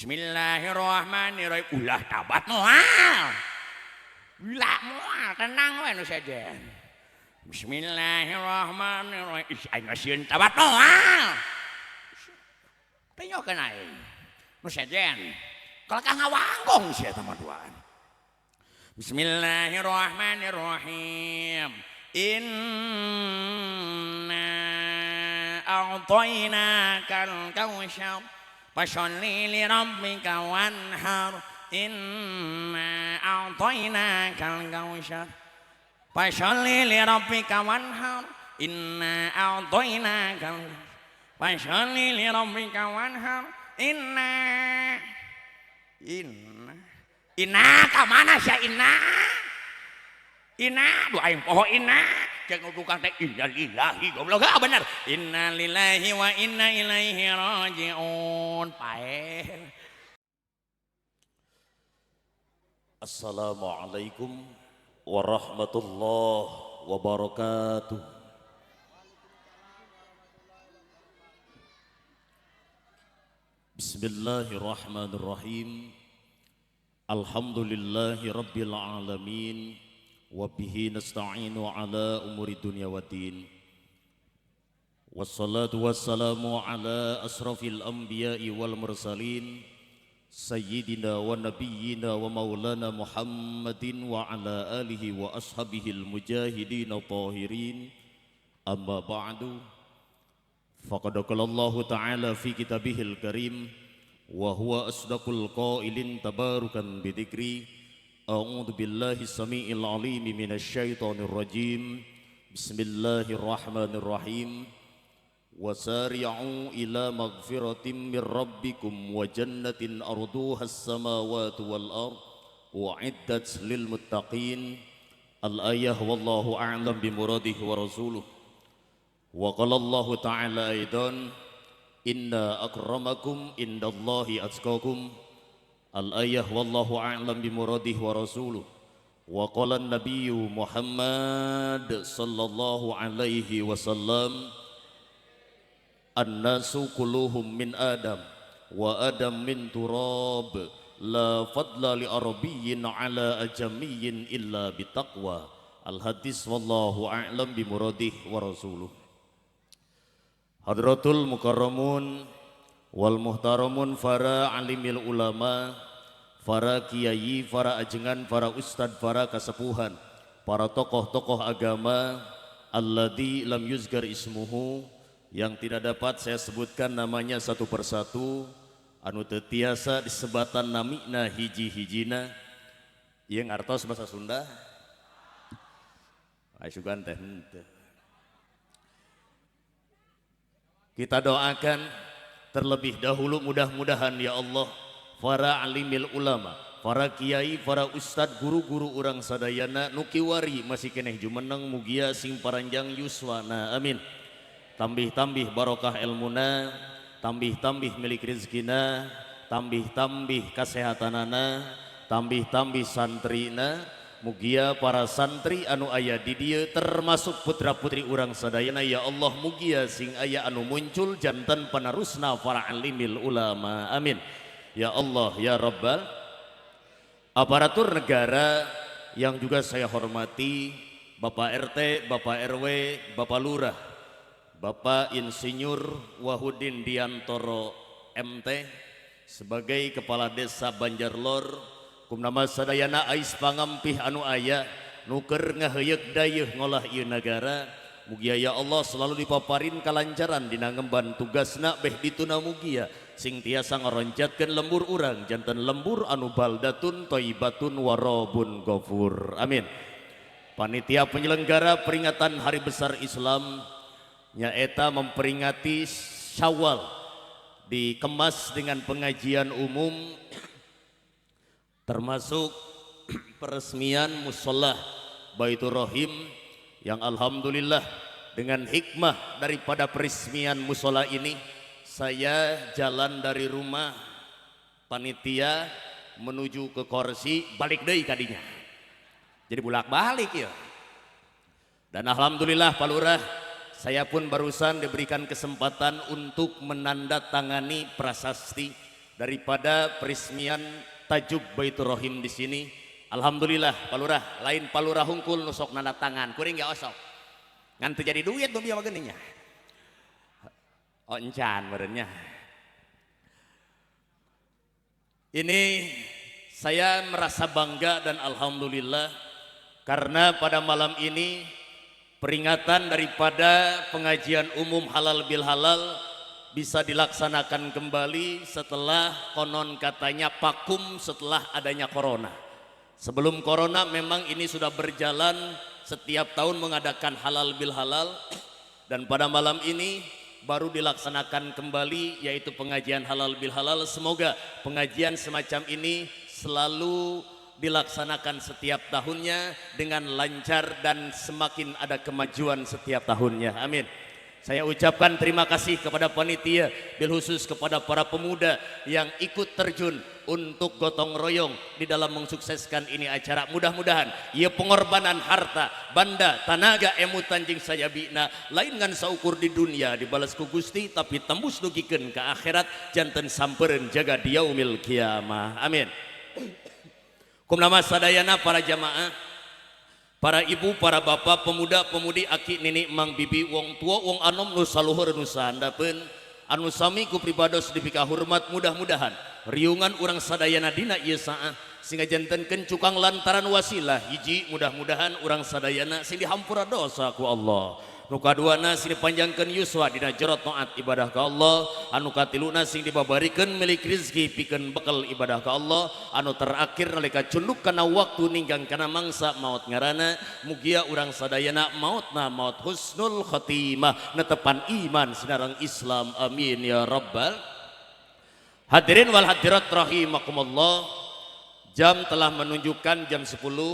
Bismillahirrahmanirrahim. Ulah tabat moal. Ulah moal, tenang we nu sejen. Bismillahirrahmanirrahim. Ih, aing sieun tabat moal. Penyokeun aing. Nu sejen. Kalakah ngawangkong sia eta mah duaan. Bismillahirrahmanirrahim. Inna a'tainakal kautsar fasholli li rabbika wanhar. Inna a'tainakal kautsar fasholli li rabbika wanhar. Inna a'tainakal fasholli li rabbika wanhar. Inna inna inna ka mana sia inna inna duh aing poho inna cek nu tukang teh inna lillahi goblok ah bener inna lillahi wa inna ilaihi rajiun paeh. Assalamualaikum warahmatullahi wabarakatuh. Bismillahirrahmanirrahim. Alhamdulillahi rabbil alamin. Wa bihi nasta'inu ala umuri dunya waddin. Wassalatu wassalamu ala asrafil anbiya'i wal mursalin sayyidina wa nabiyyina wa maulana Muhammadin wa ala alihi wa ashabihil mujahidin tahirin. Amma ba'du. Faqad qala Allahu ta'ala fi kitabihil karim wa huwa asdaqul qailin tabarukan bidzikri. A'udzu billahi samiil alim minasy syaithanir rajim. Bismillahirrahmanirrahim. Wasari'u ila magfiratin mir rabbikum wa jannatin arduha as-samawati wal ard u'iddat lil muttaqin. Al-ayah wallahu a'lam bi muradihi wa rasuluh. Wa qala Allahu ta'ala aidan inna akramakum indallahi atqakum. Al-ayah wallahu a'lam bi muradihi wa rasuluh. Wa qala an-nabiyyu Muhammad sallallahu alaihi wasallam an-nasu kulluhum min Adam wa Adam min turab la fadla li arabiyyin ala ajamiyyin illa bitaqwa. Al-hadis wallahu a'lam bi muradihi wa rasuluh. Hadratul mukarramun wal muhtaramun, para alimil ulama, para kiai, para ajengan, para ustad, para kasepuhan, para tokoh-tokoh agama alladzi lam yuzkar ismuhu, yang tidak dapat saya sebutkan namanya satu persatu, anu teu tiasa disebatan namina hiji-hijina. Ieu ngartos bahasa Sunda? Asugan teh henteu. Kita doakan terlebih dahulu mudah-mudahan ya Allah para alimil ulama, para kiai, para ustad, guru-guru urang sadayana nu kiwari masih keneh jumeneng mugia sing paranjang yuswana, amin. Tambih-tambih barokah ilmuna, tambih-tambih milik rezekina, tambih-tambih kasehatanana, tambih-tambih santrina. Mugia para santri anu aya di dieu termasuk putra-putri urang sadayana ya Allah mugia sing aya anu muncul jantan panarusna para alimil ulama, amin. Ya Allah ya Rabbal. Aparatur negara yang juga saya hormati, Bapak RT, Bapak RW, Bapak Lurah, Bapak Insinyur Wahudin Diantoro MT sebagai Kepala Desa Banjarlor, kumnama sadayana ais pangampih anu aya nuker ngaheuyeuk dayeuh ngolah ieu nagara. Mugia ya Allah selalu dipaparin kalancaran dina ngemban tugasna beh dituna mugia sing tiasa ngaroncatkeun lembur urang janten lembur anu baldatun thayyibatun warabun ghafur, amin. Panitia penyelenggara peringatan Hari Besar Islam nyaeta memperingati Syawal dikemas dengan pengajian umum termasuk peresmian musholah Baitur Rahim yang alhamdulillah dengan hikmah daripada peresmian musholah ini saya jalan dari rumah panitia menuju ke kursi balik deui kadinya, jadi bolak-balik ya. Dan alhamdulillah Pak Lurah, saya pun barusan diberikan kesempatan untuk menandatangani prasasti daripada peresmian tajuk Baitur Rohim di sini. Alhamdulillah Palurah, lain Palurah hungkul nu sok nanda tangan, kuring ge osok. Ngan teu jadi duit nu bieu mah geuning nya. Oh encan meureun nya. Ini saya merasa bangga dan alhamdulillah karena pada malam ini peringatan daripada pengajian umum halal bil halal bisa dilaksanakan kembali setelah konon katanya vakum setelah adanya corona. Sebelum corona memang ini sudah berjalan setiap tahun mengadakan halal bil halal, dan pada malam ini baru dilaksanakan kembali yaitu pengajian halal bil halal. Semoga pengajian semacam ini selalu dilaksanakan setiap tahunnya dengan lancar dan semakin ada kemajuan setiap tahunnya. Amin. Saya ucapkan terima kasih kepada panitia, bil khusus kepada para pemuda yang ikut terjun untuk gotong royong di dalam mensukseskan ini acara. Mudah-mudahan ia pengorbanan harta, banda, tanaga, emutan jeung sayabina lain ngan saukur di dunia dibalas ku Gusti tapi tembus dugikeun ka akhirat janten sampereun jaga di yaumil kiamah. Amin. Kum nama sadayana para jamaah, para ibu, para bapak, pemuda, pemudi, aki, nini, mang, bibi, wong tua, wong anom, nu saluhur, nu sahandapeun, anu sami ku pribados dipika hormat. Mudah-mudahan riungan urang sadayana dina ieu saah sehingga jantenkeun cukang lantaran wasilah hiji, mudah-mudahan urang sadayana sing dihampura dosa ku Allah. Nu kaduana sing dipanjangkeun yuswa dina jero taat ibadah ka Allah. Anu katiluna sing dibabarikeun milik rezeki pikeun bekal ibadah ka Allah. Anu terakhir nalika cunduk kana waktu ninggang kana mangsa maut ngaranna, mugia urang sadayana mautna maut husnul khatimah, netepan iman sinareng Islam. Amin ya rabbal. Hadirin wal hadirat rahimakumullah, jam telah menunjukkan jam 10:05.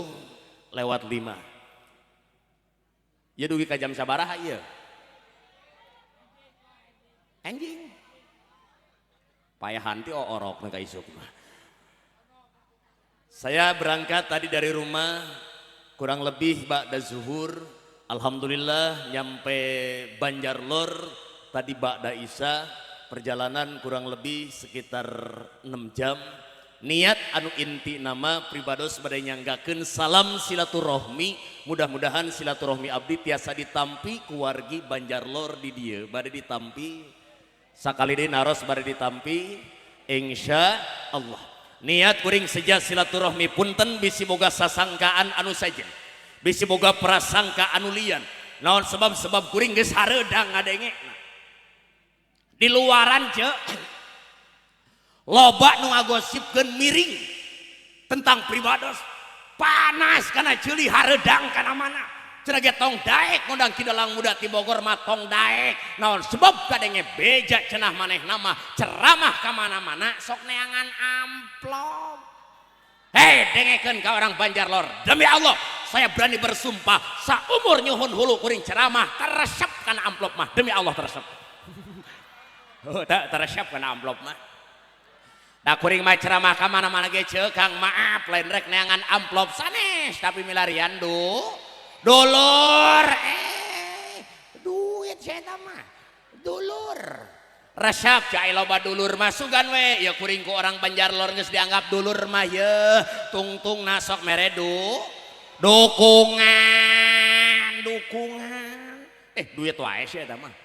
Ya dugi ka jam sabaraha ieu? Anjing. Payahan ti orok ka isuk mah. Saya berangkat tadi dari rumah kurang lebih ba'da zuhur. Alhamdulillah nyampe Banjarlor tadi ba'da isya. Perjalanan kurang lebih sekitar 6 jam. Niat anu inti nama pribados bade nyanggakeun salam silaturahmi. Mudah-mudahan silaturahmi abdi tiasa ditampi ku wargi Banjarlor di dieu, bade ditampi sakali deui naros bade ditampi insya Allah. Niat kuring seja silaturahmi, punten bisi boga sasangkaan anu sajen, bisi boga prasangka anu lian. Naon sebab-sebab kuring geus hareudang ngadengena di luaran ceu loba nu ngagosipkeun miring tentang pribados, panas kana ceuli hareudang kana mana cenah ge tong daek ngundang ki dalang muda ti Bogor mah tong daek. Naon sebab kadenge beja cenah manehna mah ceramah ka mana-mana sok neangan amplop. Hei, dengekeun ka orang Banjarlor, demi Allah saya berani bersumpah saumur nyuhun hulu kuring ceramah teresep kana amplop mah, demi Allah teresep. Oh, tak teresep kana amplop mah. Da kuring mah ceramah ka mana-mana ge ceu Kang, maaf lain rek neangan amplop sanes tapi milarian du dulur, duit saya mah dulur resep cai loba dulur mah sugan we ya kuring ku orang Banjarlor geus dianggap dulur mah ye tungtung nasok mere du dukungan dukungan duit wae sih eta mah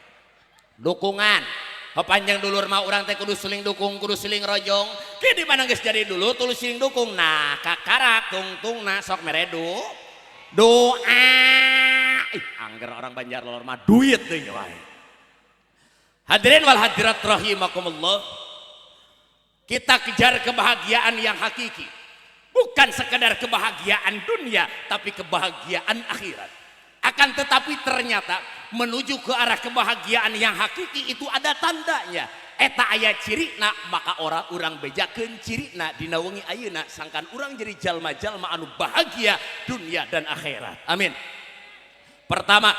dukungan. Panjang dulur mah urang teh kudu siling dukung, kudu siling rojong. Ki di mana geus jadi dulu tuluy siling dukung. Nah, kakarak tungtungna sok mere du doa. Ih, angger orang Banjarlor mah duit deui wae. Hadirin wal hadirat rahimakumullah. Kita kejar kebahagiaan yang hakiki. Bukan sekedar kebahagiaan dunia, tapi kebahagiaan akhirat. Akan tetapi ternyata menuju ke arah kebahagiaan yang hakiki itu ada tandanya. Eta aya cirina, maka orang urang bejakeun cirina dina wengi ayeuna sangkan urang jadi jalma-jalma anu bahagia dunia dan akhirat. Amin. Pertama,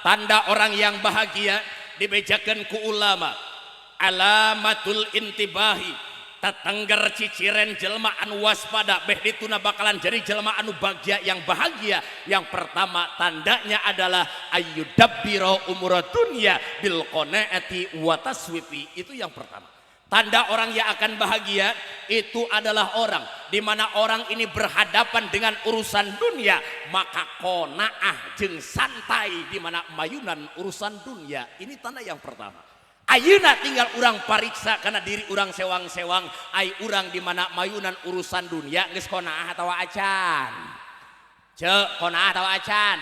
tanda orang yang bahagia dibejakeun ku ulama. Alamatul intibahi, tatanggar ciciren jelma anu waspada beh dituna bakalan jadi jelma anu bagja yang bahagia. Yang pertama tandanya adalah ayyudabbira umura dunya bil qanaati wa taswifi. Itu yang pertama. Tanda orang yang akan bahagia itu adalah orang di mana orang ini berhadapan dengan urusan dunia, maka qanaah jeung santai di mana mayunan urusan dunia. Ini tanda yang pertama. Ayeuna tinggal urang pariksa karena diri urang sewang-sewang, ai urang di mana mayunan urusan dunia geus qanaah atawa acan. Ceuk qanaah atawa acan?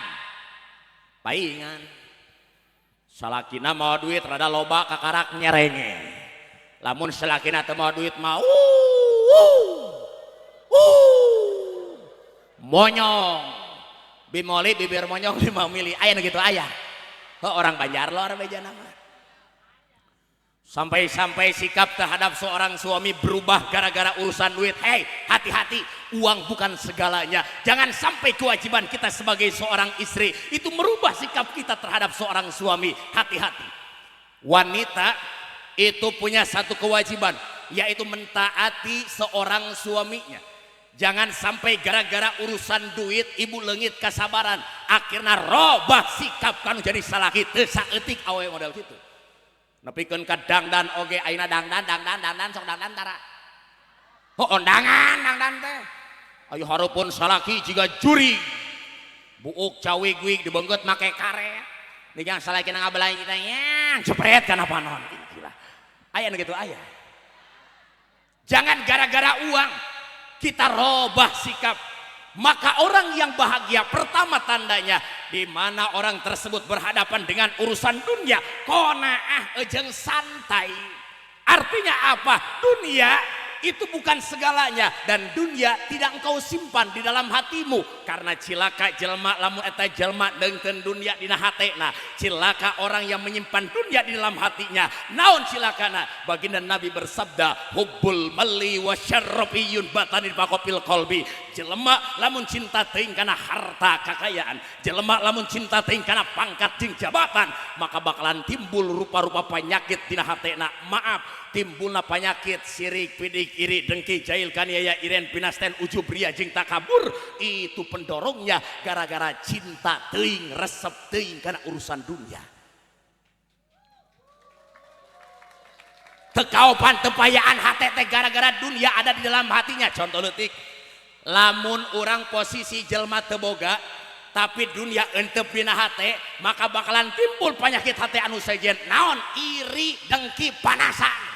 Paingan. Salakina mau duit rada loba kakarak nyerenge. Lamun salakina teu mau duit mah monyong bimoli bibir monyong 5 mili aya nu kitu aya. Heuh orang Banjar lor bejana mah. Sampai-sampai sikap terhadap seorang suami berubah gara-gara urusan duit. Hei, hati-hati, uang bukan segalanya. Jangan sampai kewajiban kita sebagai seorang istri itu merubah sikap kita terhadap seorang suami. Hati-hati. Wanita itu punya satu kewajiban, yaitu mentaati seorang suaminya. Jangan sampai gara-gara urusan duit ibu leungit kasabaran, akhirnya robah sikap kanu jadi salaki teu saeutik awewe model kitu. Nepikeun ka dangdan oge ayeuna dangdan dangdan dangdan sok dangdan tara. Oh ondangan dangdan teh. Ayo hareupeun salaki jiga juri. Buuk cawigwig dibeungkeut make karet. Nigang salakina ngabelai kita yang jepret kana panon. Gila. Aya nu kitu aya. Jangan gara-gara uang kita robah sikap. Maka orang yang bahagia pertama tandanya di mana orang tersebut berhadapan dengan urusan dunia, qanaah jeung santai. Artinya apa? Dunia itu bukan segalanya dan dunia tidak engkau simpan di dalam hatimu, karena cilaka jelma lamun eta jelma deungkeun dunia dina hatena. Cilaka orang yang menyimpan dunia di dalam hatinya. Naon cilakana? Baginda Nabi bersabda, hubbul mali wa syarrafiyun batanil faqafil qalbi. Jelema lamun cinta teuing kana harta kekayaan, jelema lamun cinta teuing kana pangkat jeung jabatan, maka bakalan timbul rupa-rupa penyakit dina hatena. Maaf, timbulna penyakit sirik, pidik, iri, dengki, jahil, kaniaya, iren, pinasten, ujub, ria, jeung takabur. Itu pendorongnya gara-gara cinta teuing, resep teuing kana urusan dunia. Tekaopan tepayaan hate teh gara-gara dunia ada di dalam hatinya. Contoh leutik, lamun urang posisi jelma teu boga tapi dunia entep dina hate, maka bakalan timbul penyakit hate anu sejen. Naon? Iri, dengki, panasan.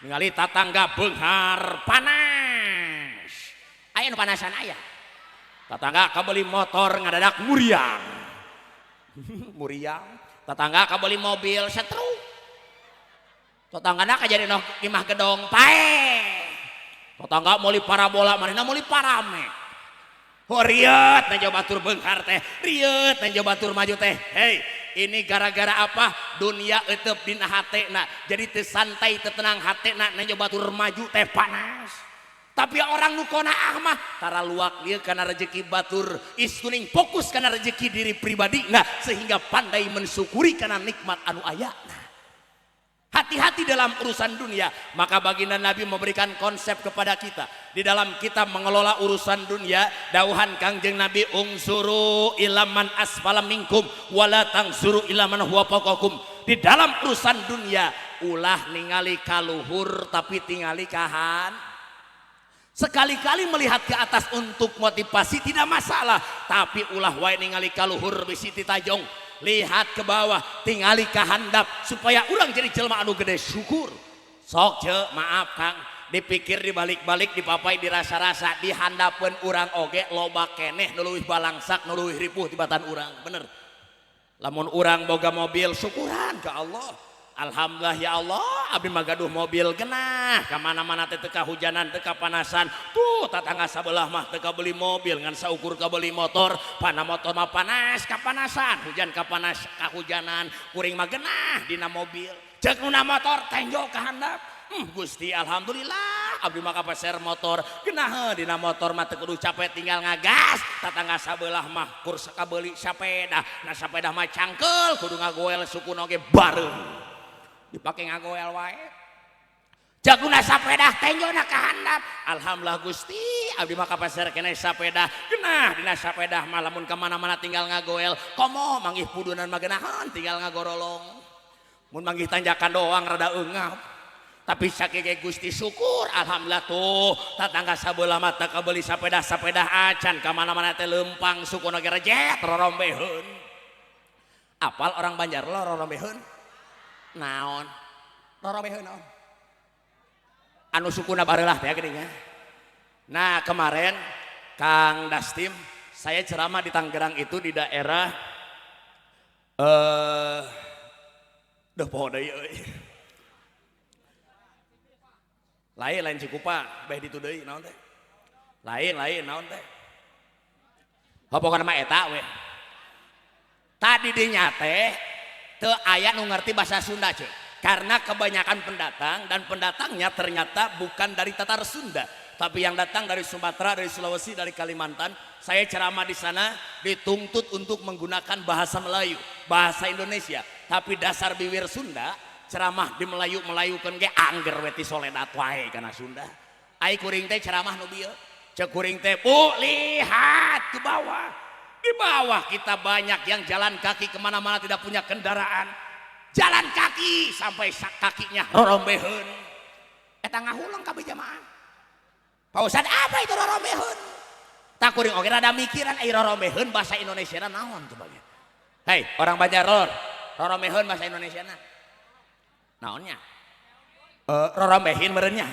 Ningali tatangga beunghar panas. Aya nu panasan aya. Tatangga kabeli motor ngadadak muriang. Muriang. Tatangga kabeli mobil setruk. Tatanggana kajadi noh imah gedong pae. Tatangga meuli parabola manehna meuli parame. Oh rieut nejo batur beunghar teh, rieut nejo batur maju teh. Hei, ini gara-gara apa? Dunia euteub dina hatena. Jadi teu santai, teu tenang hatena nejo batur maju teh panas. Tapi orang nu qanaah mah tara luak lieu kana rezeki batur, istuning fokus kana rezeki diri pribadina sehingga pandai mensyukuri kana nikmat anu ayana. Hati-hati dalam urusan dunia. Maka baginda Nabi memberikan konsep kepada kita di dalam kita mengelola urusan dunia. Dauhan Kangjeng Nabi, ungsuru ilaman asfala minkum wala tangsuru ilaman huwa fawqakum. Di dalam urusan dunia ulah ningali kaluhur tapi tingali kahan. Sekali-kali melihat ke atas untuk motivasi tidak masalah, tapi ulah wae ningali kaluhur bisi titajong. Lihat ke bawah, tingali ka handap supaya urang jadi jelema anu gede syukur. Sok ce, maaf Kang, dipikir dibalik-balik, dipapai dirasa-rasa, dihandapeun urang oge loba keneh nu leuwih balangsak, nu leuwih ripuh tibatan urang. Bener. Lamun urang boga mobil syukuran ka Allah. Alhamdulillah ya Allah, abdi mah gaduh mobil genah, ka mana-mana teh teu kahujanan, teu kapanasan. Tuh tatangga sabelah mah teu kabeli mobil, ngan saukur kabeli motor, pana motor mah panas kapanasan, hujan kapanas kahujanan, kuring mah genah dina mobil. Ceuk nuna motor tenjo ka handap. Gusti alhamdulillah abdi mah kapeser motor, genah dina motor mah teu kudu capek tinggal ngagas. Tatangga sabelah mah kur sakabeli sapeda, nah sapeda mah cangkeul kudu ngagoel sukuna oge bareng. Dipake ngagoel wae. Jaguna sapeda tenjona ka handap. Alhamdulillah Gusti abdi mah kapeser keneh sapeda. Genah dina sapeda mah lamun ka mana-mana tinggal ngagoel. Komo manggih pudunan mah genahan tinggal ngagorolong. Mun manggih tanjakan doang rada eungap. Tapi sakieu Gusti syukur alhamdulillah tuh tatangga sabelah mata kabeli sepeda-sepeda acan ka mana-mana teh lempang sukuna ge rejet rorombeheun. Apal orang Banjar lo rorombeheun? Naon? Rorombeheun naon? Anu sukuna bareulah teh geuning nya. Nah, kemarin Kang Dastim saya ceramah di Tangerang itu di daerah duh poho deui euy. Lain lain Cikupa, beh ditu deui naon teh? Lain lain naon teh? Pokona mah eta we. Tadi dinya teh teu aya nu ngerti bahasa Sunda ceuk. Karena kebanyakan pendatang dan pendatangnya ternyata bukan dari Tatar Sunda, tapi yang datang dari Sumatera, dari Sulawesi, dari Kalimantan. Saya ceramah di sana dituntut untuk menggunakan bahasa Melayu, bahasa Indonesia. Tapi dasar biwir Sunda ceramah di Melayu-melayukeun ge angger we ti soledat wae kana Sunda. Ai kuring teh ceramah nu bieu. Ceuk kuring teh, "Bu, lihat ke bawah. Di bawah kita banyak yang jalan kaki kemana-mana tidak punya kendaraan. Jalan kaki sampai kakinya rorombeheun." Eta ngahuleng kabeh jamaah. Pak Ustad, apa itu rorombeheun? Tak kuring oge rada mikiran ai rorombeheun bahasa Indonesia naon coba ge. Hei, orang Banjar lor, rorombeheun bahasa Indonesia na. Naonnya? Rorombehin merenya.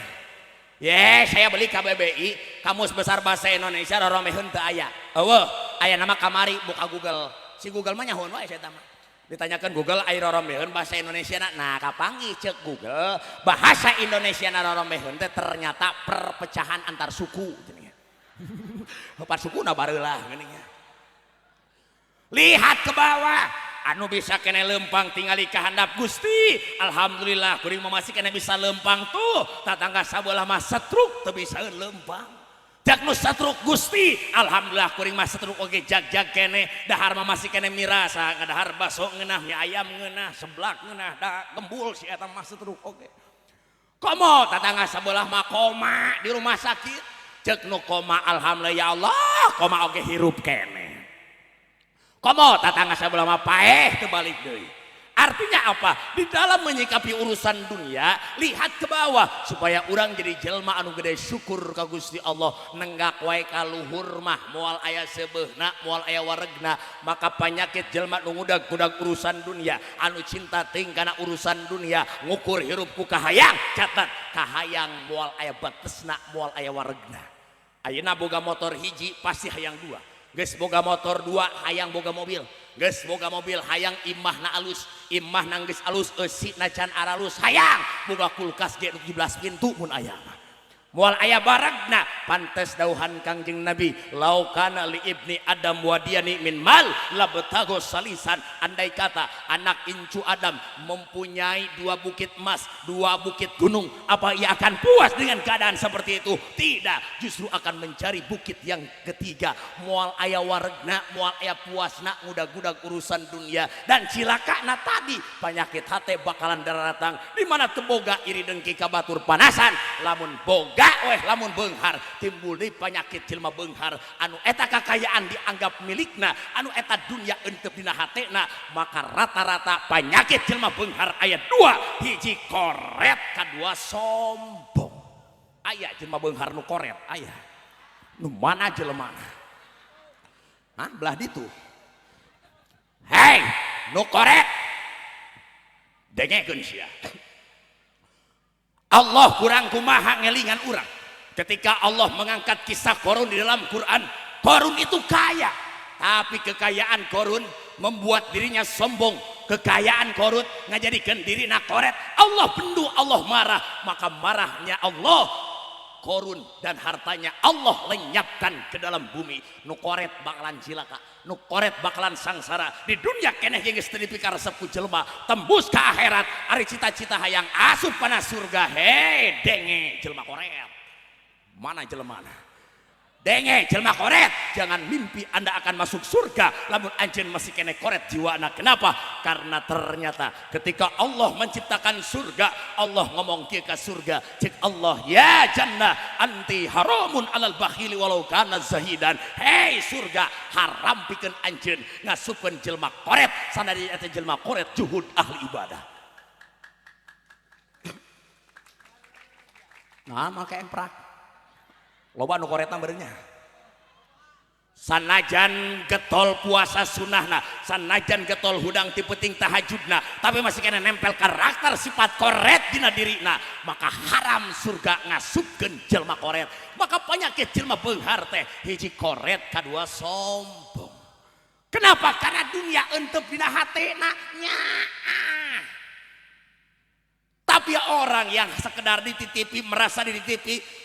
Ye, saya beli KBBI, Kamus Besar Bahasa Indonesia rorombeheun teu aya. Eueuh, aya nama kamari buka Google. Si Google mah nyahoan wae saya mah. Ditanyakan Google ai rorombeheun bahasa Indonesia na. Nah, kapanggih ceuk Google, bahasa Indonesia na rorombeheun teh ternyata perpecahan antar suku cenah. Empat suku na bareulah geuning. Lihat ke bawah, anu bisa kene lempang tingali ka handap Gusti. Alhamdulillah kuring mah masih kene bisa lempang tuh. Tatangga sabelah mah setruk teu bisa lempang. Jak nu setruk Gusti, alhamdulillah kuring mah setruk oge jag-jag kene dahar mah masih kene mirasa ngadahar baso ngeunah mie ayam ngeunah seblak ngeunah da gembul si eta mah setruk oge. Komo tatangga sabelah mah koma di rumah sakit. Cek nu koma alhamdulillah ya Allah koma oge hirup kene. Komo tatangga sabelah mah paeh teu balik deui. Artinya apa? Di dalam menyikapi urusan dunia, lihat ke bawah supaya orang jadi jelma anu gede syukur ka Gusti Allah. Nenggak wae ka luhur mah moal aya seubeuhna, moal aya waregna, maka penyakit jelma nu ngudag-ngudag urusan dunia, anu cinta teuing kana urusan dunia, ngukur hirup ku kahayang, catat kahayang moal aya batesna, moal aya waregna. Ayeuna boga motor hiji pasti hayang dua. Geus boga motor dua hayang boga mobil. Geus boga mobil hayang imahna alus, imahna geus alus eusina can aralus hayang boga kulkas ge 17 pintu mun aya mah. Moal aya baregna pantes dauhan Kangjeng Nabi laukana li ibni Adam wadiyani min mal labtago salisan, andai kata anak incu Adam mempunyai dua bukit emas, dua bukit gunung, apa ia akan puas dengan keadaan seperti itu? Tidak, justru akan mencari bukit yang ketiga. Moal aya waregna, moal aya puasna ngudag-ngudag urusan dunia dan cilakana tadi penyakit hate bakalan datang di mana teboga iri dengki ka batur panasan, lamun boga weh lamun beunghar timbul deui penyakit jelema beunghar anu eta kakayaan dianggap milikna, anu eta dunia entep dina hatena, maka rata-rata penyakit jelema beunghar aya dua, hiji koret, kadua sombong. Aya jelema beunghar nu koret, aya nu mana jelemana? Hah, belah ditu. Hei, nu koret dengekeun sia. Allah kurang kumaha ngelingan urang. Ketika Allah mengangkat kisah Korun di dalam Quran, Korun itu kaya, tapi kekayaan Korun membuat dirinya sombong. Kekayaan Korun ngajadikeun dirina koret. Allah bendu, Allah marah, maka marahnya Allah Korun dan hartanya Allah lenyapkan ke dalam bumi. Nu koret bakalan cilaka, nu koret bakalan sangsara di dunia keneh geus teu dipikaresep ku jelema, tembus ke akhirat ari cita-cita hayang asup kana surga. Hei denge jelema koret, mana jelema? Denge jelema koret, jangan mimpi Anda akan masuk surga lamun anjeun masih kene koret jiwana. Kenapa? Karena ternyata ketika Allah menciptakan surga, Allah ngomong kieu ka surga, cek Allah, ya jannah anti haramun alal bakhili walau kana zahidan. Hei surga, haram pikeun anjeun ngasupkeun jelema koret, sanadyan eta jelema koret juhud ahli ibadah. Nah, make emprak. Loba nu koretna beureunnya. Sanajan getol puasa sunahna, sanajan getol hudang ti peuting tahajudna, tapi masih kena nempel karakter sifat koret dina dirina, maka haram surga ngasupkeun jelma koret. Maka penyakit jelma beunghar teh hiji koret, kadua sombong. Kenapa? Karena dunia entep dina hatena nyaah. Tapi orang yang sekedar dititipi, merasa dititipi,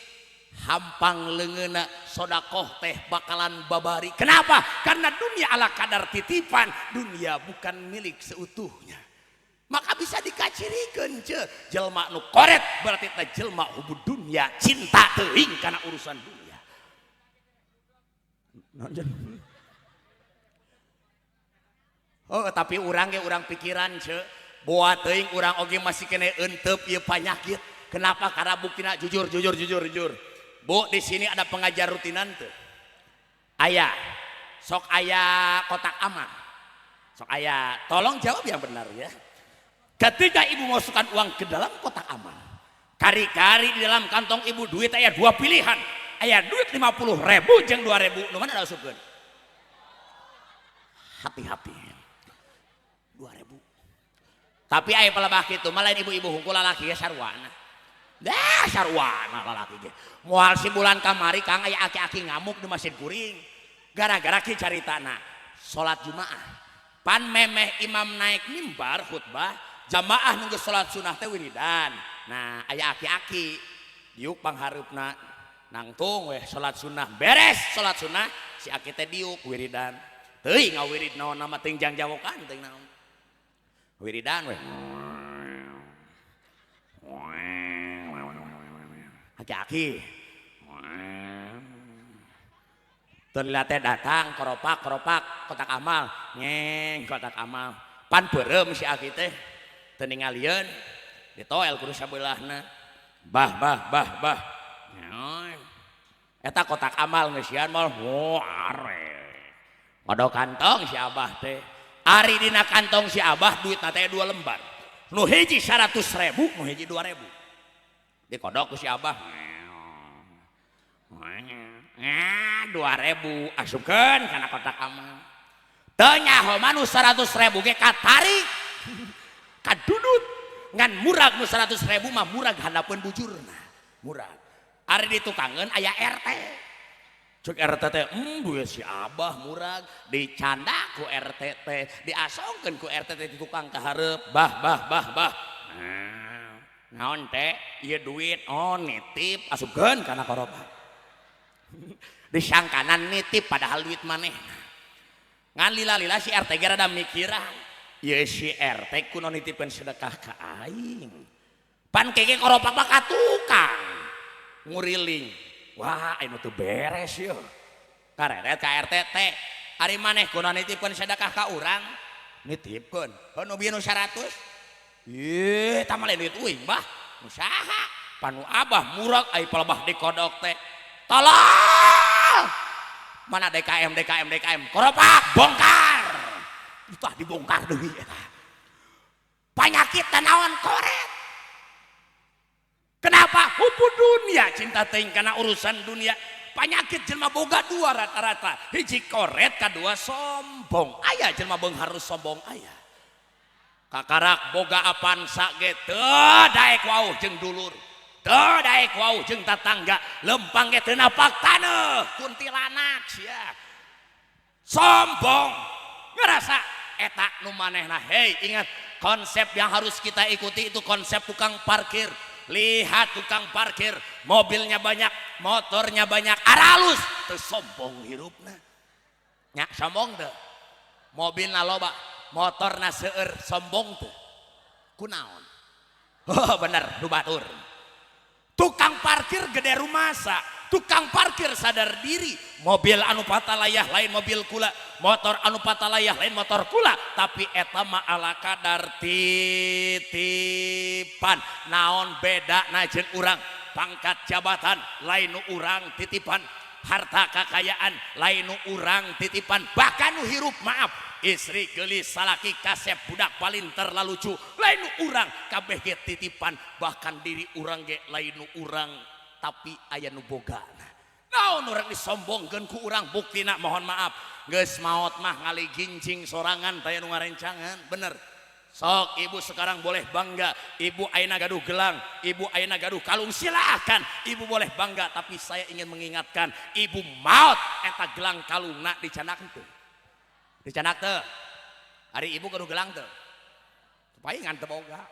hampang leungeuna sodakoh teh bakalan babari. Kenapa? Karena dunia ala kadar titipan, dunia bukan milik seutuhnya. Maka bisa dikacirikeun ce, jelma nu koret berarti teh jelma hubud dunia, cinta teuing kana urusan dunia. Oh, tapi urang ge urang pikiran ce, boa teuing urang oge masih kene entep ieu panyakit. Kenapa? Karena buktina jujur jujur jujur jujur. Bu, di sini ada pengajar rutinan tuh. Aya, sok aya kotak amal. Sok aya, tolong jawab yang benar ya. Ketika ibu masukkan uang ke dalam kotak amal, kari-kari di dalam kantong ibu duit aya dua pilihan. Aya duit 50.000 jeung 2.000, nu mana asupkeun? Hati-hati. 2.000. Tapi aya palebah kitu mah lain ibu-ibu hungkul lalaki ya sarwana. Dah sarwana lalaki ge. Moal si bulan kamari Kang aya aki-aki ngamuk di masjid kuring. Gara-gara ki caritana salat Jumaah. Pan memeh imam naik mimbar khutbah, jamaah nunggu salat sunah teh wiridan. Nah, aya aki-aki diuk panghareupna nangtung weh salat sunah beres salat sunah si aki teh diuk wiridan. Teuing ngawirid naon nama teuing jangjawokan teuing naon. Wiridan weh. Aki-aki terlihat datang keropak keropak kotak amal ngeng kotak amal pan beureum si aki teh teu ningalieun ditoel kudu sabelahna bah bah bah bah eta kotak amal ngeusian mal oh are kodok kantong si abah teh ari dina kantong si abah duitna teh 2 lembar nu hiji 100.000 nu hiji 2.000 dikodok ku si abah 2.000 asupkeun kana kotak amal teu nyaho mah nu 100.000 ge katarik kadudut ngan murag nu 100.000 mah murag handapeun bujurna murag ari ditukangeun aya RT cek RT teh duit si abah murag dicanda ku RT teh diasongkeun ku RT teh di tukang ka hareup bah bah bah bah naon teh ieu duit oh nitip asupkeun kana koropak disangkanan nitip padahal duit maneh ngan lila-lila si RT ge rada mikiran ieu si RT kuno nitipkeun sedekah ka aing pan kege koropak mah ka tukang nguriling wah anu teu beres yeuh kareret ka RT teh ari maneh kuno nitipkeun sedekah ka urang nitipkeun heuh nu bieu nu 100 ih tah mah lain duit uing bah nu saha panu abah murag ai palebah dikodok teh tolong mana DKM DKM DKM koropak bongkar tah dibongkar deui eta panyakit naon koret kenapa hubu dunia cinta teuing kana urusan dunia penyakit jelma boga dua rata-rata hiji koret kadua sombong aya jelma beunghar sombong aya kakarak boga apansa ge teu daek wauh jeung dulur teu daek wauh jeung tatangga lempang ge teu napak taneuh kuntilanak sia sombong ngerasa eta nu manehna. Hei ingat konsep yang harus kita ikuti itu konsep tukang parkir. Lihat tukang parkir mobilnya banyak motornya banyak aralus teu sombong hirupna nya sombong teu mobilna loba motorna seueur sombong teu kunaon oh bener nu batur tukang parkir gede rumasa tukang parkir sadar diri mobil anu patalayah lain mobil kula motor anu patalayah lain motor kula tapi eta mah ala kadar titipan naon beda na jeung urang pangkat jabatan lain nu urang titipan harta kekayaan lain nu urang titipan bahkan nu hirup maaf Istri geulis, salaki kasep, budak palinter lalucu, lain nu urang, kabeh ge titipan. Bahkan diri urang ge lain nu urang, tapi aya nu bogana. Naon urang disombongkeun ku urang? Buktina, mohon maaf, geus maot mah ngaligincing sorangan, taya nu ngarencangan. Bener. Sok ibu sekarang boleh bangga, ibu ayeuna gaduh gelang, ibu ayeuna gaduh kalung, silakan ibu boleh bangga. Tapi saya ingin mengingatkan, ibu maot eta gelang kalungna dicandak teu? Dicandak teu? Ari ibu gaduh gelang teu? Supaya ngan teu boga.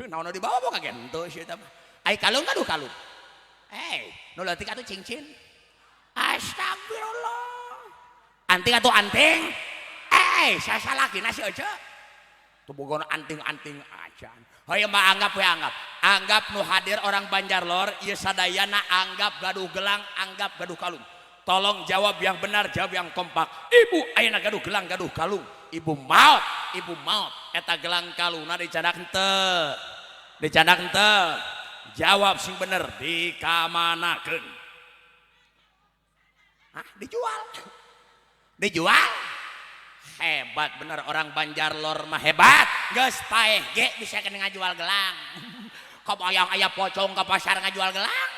Naon dibawa boga ge henteu sih eta mah. Ai kalung, gaduh kalung? Eh, nu leutik atuh cincin. Astagfirullah. Anting atuh, anting. Eh, sasalakina si Ece. Tuh boga anting-anting acan. Hayo mah anggap we, anggap. Anggap nu hadir orang Banjar Lor ieu sadayana anggap gaduh gelang, anggap gaduh kalung. Tolong jawab yang benar, jawab yang kompak. Ibu ayeuna gaduh gelang, gaduh kalung. Ibu maot, ibu maot. Eta gelang kalungna dicandak henteu? Dicandak henteu? Jawab sing bener, dikamanakeun? Hah, dijual. Dijual? Hebat bener orang Banjar Lor mah, hebat. Geus paeh ge bisa kena ngajual gelang. Kabayang aya pocong ke pasar ngajual gelang.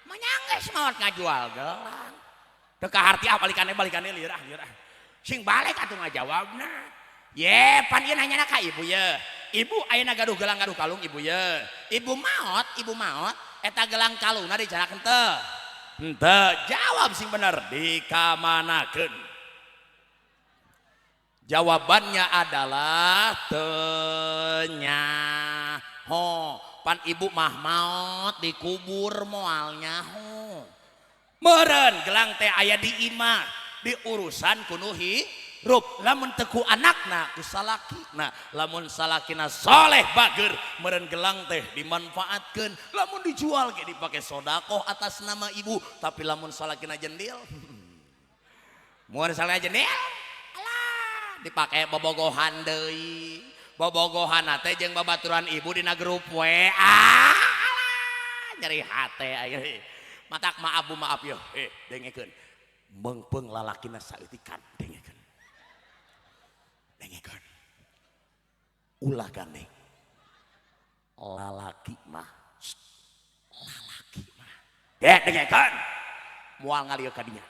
Manyang geus maot ngajual gelang. Teu kaharti ah, balikane, balikane, lieur ah, lieur ah. Sing balik atuh ngajawabna. Ye, pan ieu nanyana ka ibu ye. Ibu ayeuna gaduh gelang, gaduh kalung ibu ye. Ibu maot, ibu maot eta gelang kalungna dicandak henteu? Henteu. Jawab sing bener, dikamanakeun? Jawabannya adalah teu nyaho. Pan ibu mah maot dikubur moal nyaho. Meureun gelang teh aya di imah, di urusan ku nu hirup. Lamun teu ku anakna, ku salakina. Lamun salakina soleh bager, meureun gelang teh dimanfaatkeun. Lamun dijual ge dipake sodakoh atas nama ibu. Tapi lamun salakina jendil, mun salakina jendil, alah, dipake bobogohan deui. Bobogohan teh jeung babaturan ibu dina grup WA. Alah, nyeri hate ayeuna. Matak maaf bu, maaf yo. Eh, dengekeun. Meungpeung lalakina saeutikan, dengekeun. Dengekeun. Ulah gandeng. Lalaki mah, lalaki mah. Dek, dengekeun. Moal ngalieu ka dinya.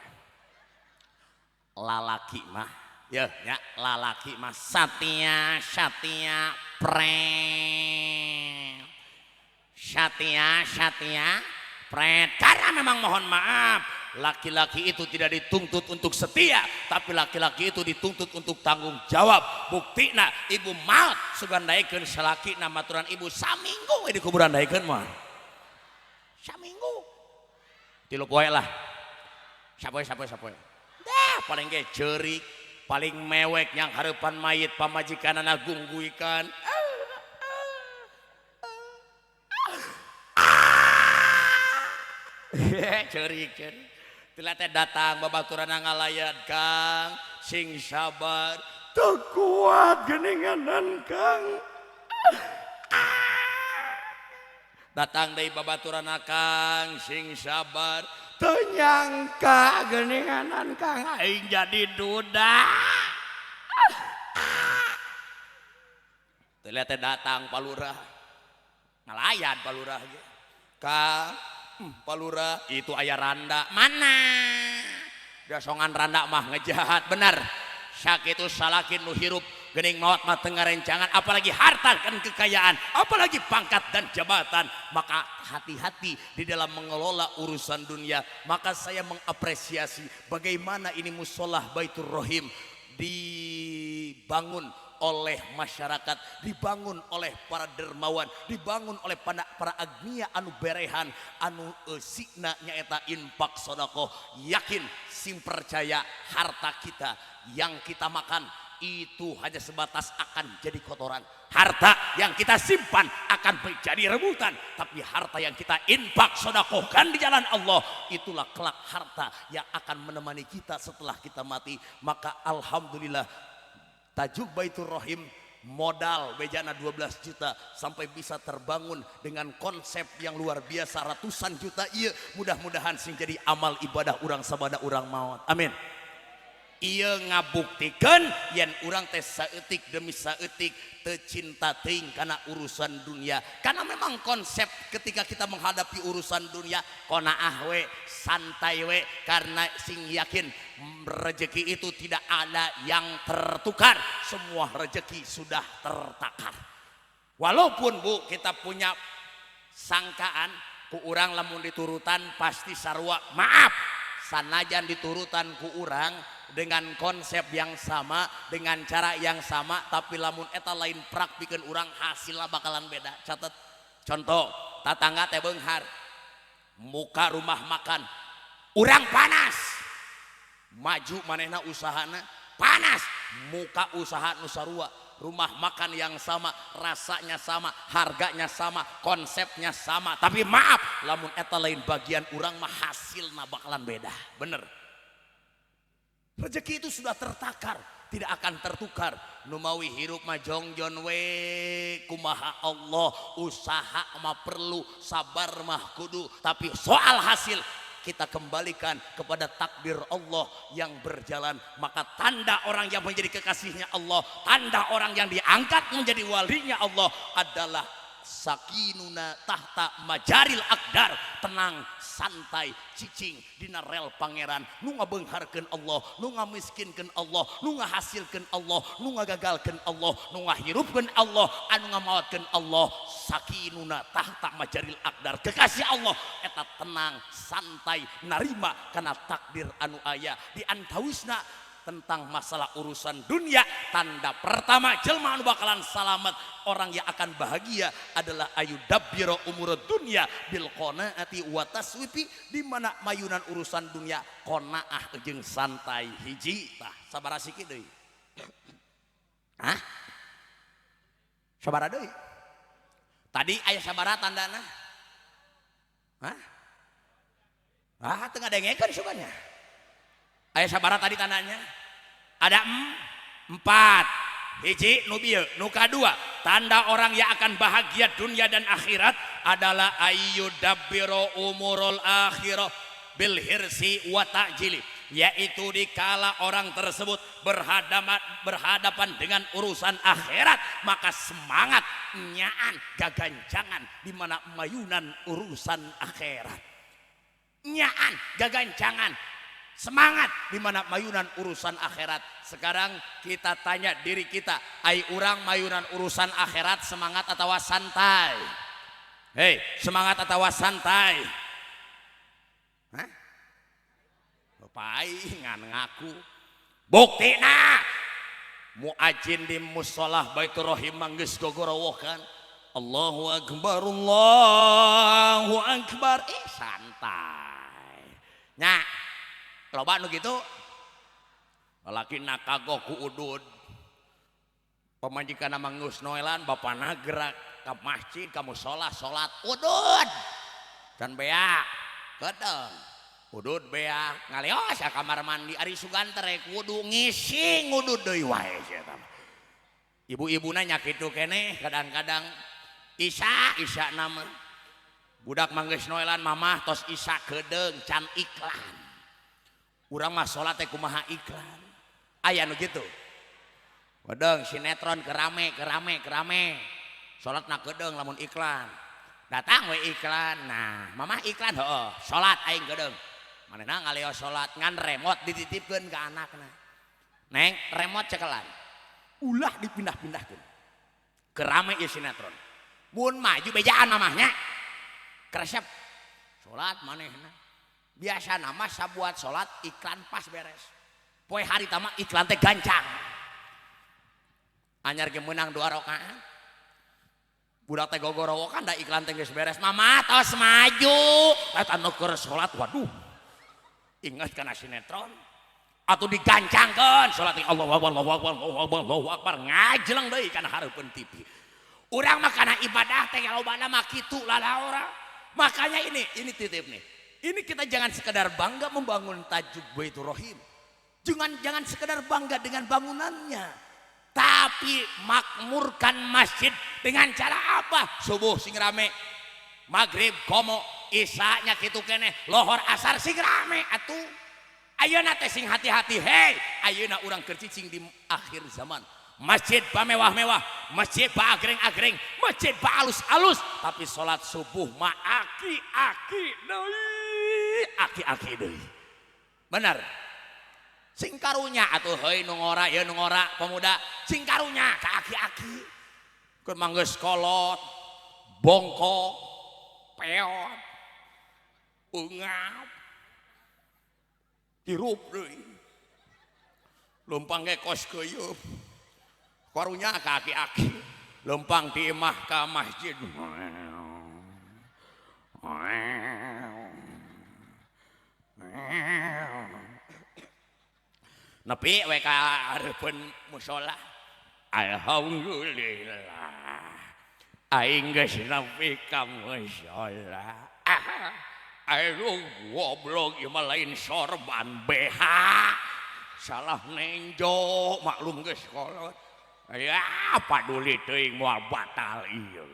Lalaki mah, ya nya, lalaki mah satia satia pret. Satia satia pret. Karena memang mohon maaf, laki-laki itu tidak dituntut untuk setia, tapi laki-laki itu dituntut untuk tanggung jawab. Buktina ibu maot sugan daekeun salakina maturan ibu saminggu we di kuburan, daekeun mah. Saminggu. 3 poe lah. Sapoe, sapoe, sapoe. Dah paling ge ceurik, paling mewek yang hareupan mayit pamajikanana gungguikan. Ceurik, ceurik. Tila teh datang babaturan ngalayat, "Kang, sing sabar, teu kuat geuninganan, Kang." Datang deui babaturan, "Kang, sing sabar, teu nyangka geuninganan, Kang, aing jadi duda." Tila teh datang Pak Lurah. Ngalayan Pak Lurah ge. "Kang, Pak Lurah, itu aya randa." "Mana?" Dasongan randa mah ngejahat bener. Sakitu salaki nu hirup geuning maot mah teu ngarencangan, apalagi harta dan kekayaan, apalagi pangkat dan jabatan. Maka hati-hati di dalam mengelola urusan dunia. Maka saya mengapresiasi bagaimana ini musola Baitur Rohim dibangun oleh masyarakat, dibangun oleh para dermawan, dibangun oleh para agnia anu berehan, anu eusina nyaeta infak sodakoh. Yakin, sing percaya, harta kita yang kita makan itu hanya sebatas akan jadi kotoran. Harta yang kita simpan akan menjadi rebutan. Tapi harta yang kita infak sodakohkan di jalan Allah, itulah kelak harta yang akan menemani kita setelah kita mati. Maka alhamdulillah tajuk Baitur Rohim modal bejana 12 juta sampai bisa terbangun dengan konsep yang luar biasa ratusan juta. Iya, mudah-mudahan sing jadi amal ibadah urang sabada urang maut. Amin. Ieu ngabuktikeun yen urang teh saeutik demi saeutik teu cinta teuing kana urusan dunia, karena memang konsep ketika kita menghadapi urusan dunia qanaah we, santai we, karena sing yakin rezeki itu tidak ada yang tertukar, semua rezeki sudah tertakar. Walaupun, Bu, kita punya sangkaan ku urang lamun diturutan pasti sarua. Maaf, sanajan diturutan ku urang dengan konsep yang sama, dengan cara yang sama, tapi lamun eta lain prak pikeun urang, hasilnya bakalan beda. Catat. Contoh, tatangga teh beunghar, muka rumah makan. Urang panas, maju manehna usahana. Panas, muka usaha nu sarua, rumah makan yang sama, rasanya sama, harganya sama, konsepnya sama, tapi maaf, lamun eta lain bagian urang mah hasilna bakalan beda. Bener. Rezeki itu sudah tertakar, tidak akan tertukar. Numawi hirup mah jongjon we kumaha Allah. Usaha mah perlu, sabar mah kudu, tapi soal hasil kita kembalikan kepada takdir Allah yang berjalan. Maka tanda orang yang menjadi kekasihnya Allah, tanda orang yang diangkat menjadi walinya Allah adalah sakinuna tahta majaril aqdar, tenang, santai, cicing dina rel Pangeran. Nu ngabeungharkeun Allah, nu ngamiskinkeun Allah, nu ngahasilkeun Allah, nu ngagagalkeun Allah, nu ngahirupkeun Allah, anu ngamaotkeun Allah. Sakinuna tahta majaril aqdar. Kekasih Allah eta tenang, santai, narima kana takdir anu aya. Di antawisna tentang masalah urusan dunia, tanda pertama jelma anu bakalan salamet, orang yang akan bahagia adalah ayyudabbira umur dunia bil qanaati wa taswifi, di mana mayunan urusan dunia qanaah jeung santai. Hiji. Tah, sabaraha siki deui? Hah? Sabaraha deui? Tadi aya sabaraha tandana? Hah? Ah, teu ngadengekeun sugannya. Aya sabaraha tadi tandanya? Ada empat. Hiji nu bieu, nu kadua, tanda orang yang akan bahagia dunia dan akhirat adalah ayyudabbira umurul akhirah bil hirsi wa ta'jili, yaitu dikala orang tersebut berhadapan dengan urusan akhirat, maka semangat nyaan gagancangan di mana mayunan urusan akhirat. Nyaan gagancangan, semangat di mana mayunan urusan akhirat. Sekarang kita tanya diri kita, ai urang mayunan urusan akhirat semangat atau santai? Hei, semangat atau santai? Hah? Paingan ngaku. Bukti nah, muajin di musolah Baitur Rahim manggeus gogorowokan. Allahu akbar, Allahu akbar. Eh, santai. Nya, loba nu gitu. Lalaki kagok ku udud. Pamajikan manggeus noelan, bapana gerak ke masjid, ka musola, salat udud. Can beak, kedeung. Udud beak, ngalios ka kamar mandi, ari sugan teh rek wudu, ngising udud deui wae sia mah. Ibu-ibuna nya kitu keneh kadang-kadang. Isya, isya nama. Budak manggeus noelan, mamah tos isya kedeung, can iklan. Urang mah salat teh kumaha iklan. Aya nu kitu. Kedeung sinetron kerame kerame kerame. Salatna kedeung lamun iklan. Datang we iklan. Nah, mamah iklan heueuh, salat aing kedeung. Manehna ngalios salat ngan remote dititipkeun ka anakna. Neng, remote cekelan. Ulah dipindah-pindahkeun. Kerame ieu sinetron. Mun maju bejaan mamahnya. Kresep. Salat manehna. Biasa nama sabuat salat iklan pas beres. Poe hari tama iklan teh gancang. Anyar ge meunang dua rakaat. Budak teh gogorowokan da iklan teh geus beres. Mama tos maju. Eta nu keur salat, waduh. Ingat kana sinetron. Atuh digancangkeun salat, Allahu akbar, Allahu akbar, Allahu akbar, Allahu akbar, ngajeleng deui kana hareupeun TV. Urang mah kana ibadah teh lobana mah kitu lalaora. Makanya ini titip nih. Ini kita jangan sekedar bangga membangun tajuk Baitur Rahim. Jangan jangan sekedar bangga dengan bangunannya. Tapi makmurkan masjid dengan cara apa? Subuh sing rame, maghrib komo, isanya kitu keneh, lohor asar sing rame atuh. Ayeuna teh sing hati-hati hei, ayeuna urang keur cicing di akhir zaman. Masjid pamewah-mewah, masjid paagreng-agreng, masjid paalus-alus, tapi salat subuh mah aki-aki deui, aki-aki deui. Bener. Sing karunya atuh heuy nu ngora ieu nu ngora pemuda, sing karunya ka aki-aki. Keur mah geus kolot, bongkok, peot, ungap, tirup deui. Leumpang ge kos keuyeup. Karunya ka aki-aki, lempang di imah ka masjid. Nepi we ka hareupeun musala. Alhamdulillah. Aing geus nepi ka musala. Aduh goblok ieu mah lain sorban BH. Salah nenjo maklum geus kolot. Ya paduli teuing moal batal ieu.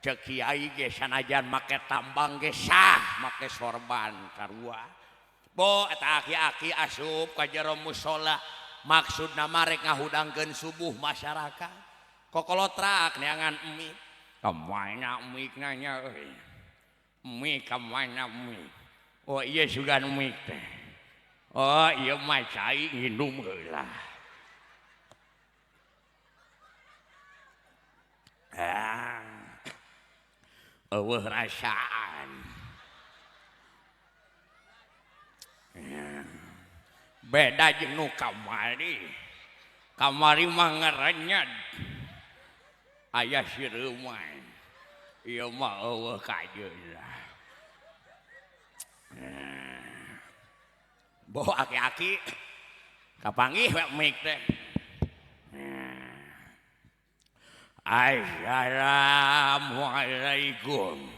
Ceuk kiai ge sanajan make tambang ge sah, make sorban sarua. Bo eta aki-aki asup ka jero musala, maksudna mah rek ngahudangkeun subuh masyarakat. Kokolotrak neangan mie. Ka mana mie nanya euy? Mie ka mana mie? Oh ieu sugan mie teh. Oh ieu mah cai nginum heula. Eueuh rasaan. Beda jeung nu kamari. Kamari mah ngarenyet. Aya sireumai. Ieu mah eueuh kajeun. Boh aki-aki kapanggih we mik teh. Assalamualaikum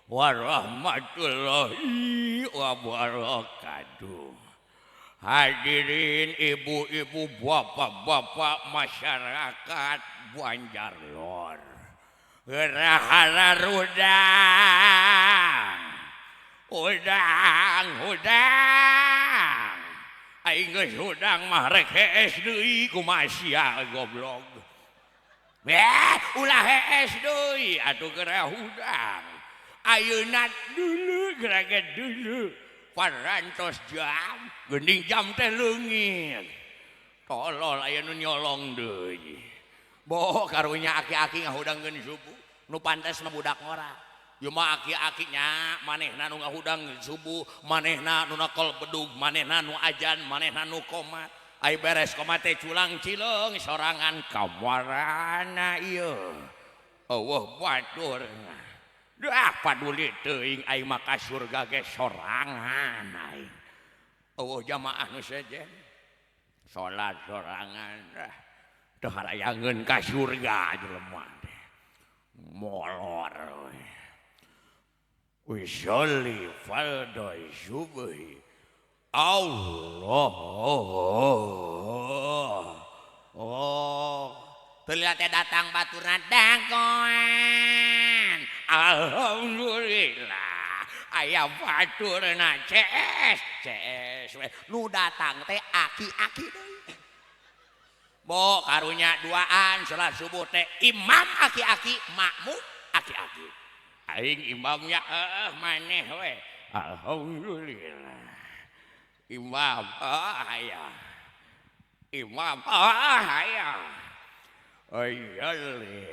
warahmatullahi wabarakatuh. Hadirin ibu-ibu, bapak-bapak, masyarakat Banjar Lor. Gerahana rudang, udang, udang. Aing geus hudang mah rek hees deui kumaha sia goblok. Ulah hees deui atuh geura hudang. Ayeuna dulu gerage dulu parantos jam geuning jam teh leungit. Tolol aya nu nyolong deui. Boh karunya aki-aki ngahudangkeun subuh. Nu pantes mah budak ngora. Ieu mah aki-aki nya manehna nu ngahudang subuh, manehna nu nakol bedug, manehna nu ajan, manehna nu komat. Ai beres komat teh culang cileung sorangan kamarana ieu. Eueuh batur. Dah paduli teuing aing mah ka surga ge sorangan aing. Eueuh jamaah nu sejen. Salat sorangan dah. Teu harayangeun ka surga jelema teh. Molor we. Usolli fardhu subuhi. Allah. Oh, terlihat datang baturna dagoan. Alhamdulillah. Aya baturna CS, CS we. Nu datang teh aki-aki deui. Bo karunya duaan salat subuh teh imam aki-aki, makmum aki-aki. Aing imamnya heuh maneh we. Alhamdulillah. Imam aya. Imam aya. Ayyali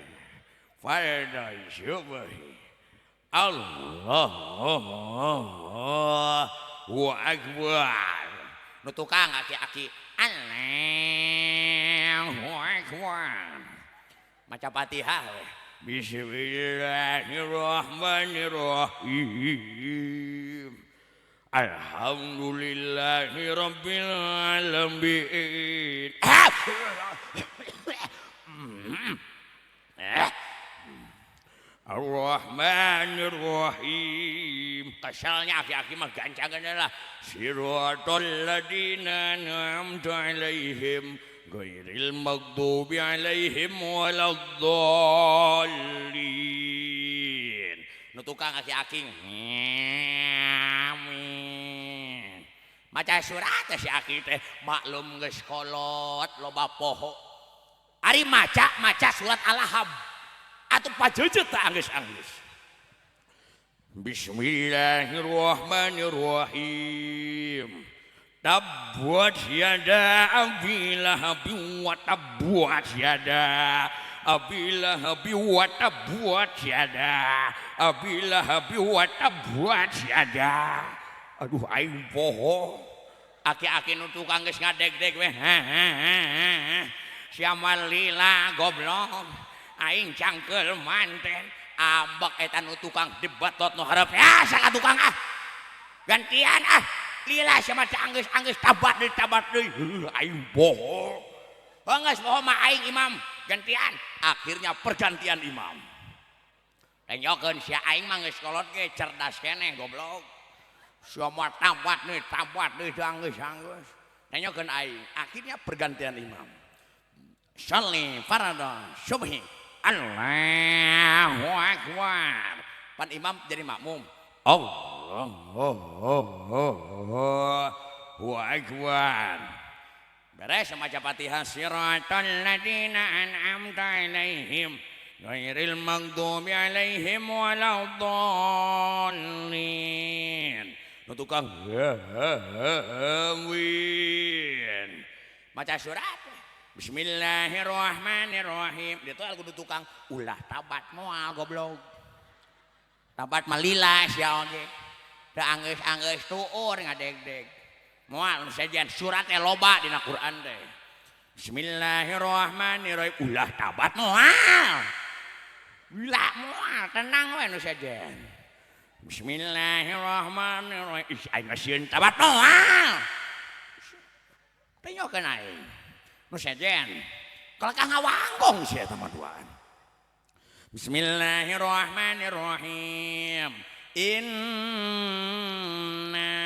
fardhu subuhi. Allahu akbar. Nu tukang aki-aki Allahu akbar. Maca Fatihah we. Bismillahirrahmanirrahim. Alhamdulillahi rabbil alamin. Ar-Rahmanir-Rahim. Keselnya aki-aki mah gancangan lah. Siratal ladzina an'amta 'alaihim ghairil maghdubi 'alaihim waladdallin. Nu tukang aki-aki. Amin. Maca surat teh si aki teh maklum geus kolot loba poho. Ari maca maca surat Al-Lahab. Atuh pajejet teh anggeus-anggeus. Bismillahirrahmanirrahim. Tabbat yada abi lahabi wa tabbat yada abi lahabi wa tabbat yada abi lahabi wa tabbat yada. Aduh aing poho. Aki-aki nu tukang geus ngadeg-deg we. Sia mah lila goblok. Aing cangkeul manten. Ambek eta nu tukang dibetot nu hareup. Ya saka tukang ah. Gantian ah. Lila sama anggeus-anggeus tabat deui aing bohong. Geus bohong mah aing imam gantian. Akhirnya pergantian imam. Tenyokeun sia aing mah geus kolot ge cerdas keneh goblok. Sia mah tabat deui anggeus-anggeus. Tenyokeun aing. Akhirnya pergantian imam. Sholli farada subhi. Allahu akbar. Pan imam jadi makmum. Allahu akbar. Beres maca Fatihah siratal ladzina an'amta alaihim ghairil maghdubi alaihim waladdallin. Nu tukang amin. Maca surat Bismillahirrahmanirrahim. Dia tuh kudu tukang ulah tabat moal goblok. Tabat mah lila sia oge. Teu anggeus-anggeus tuur ngadeg-deg. Moal nu sejen surat teh loba dina Quran teh. Bismillahirrahmanirrahim. Ulah tabat moal. Ulah moal tenang we nu sejen. Bismillahirrahmanirrahim. Ih aing mah sieun tabat moal. Tenyokeun aing. Nu sejen. Kalakah ngawanggong sia eta mah duaan. Bismillahirrahmanirrahim. Inna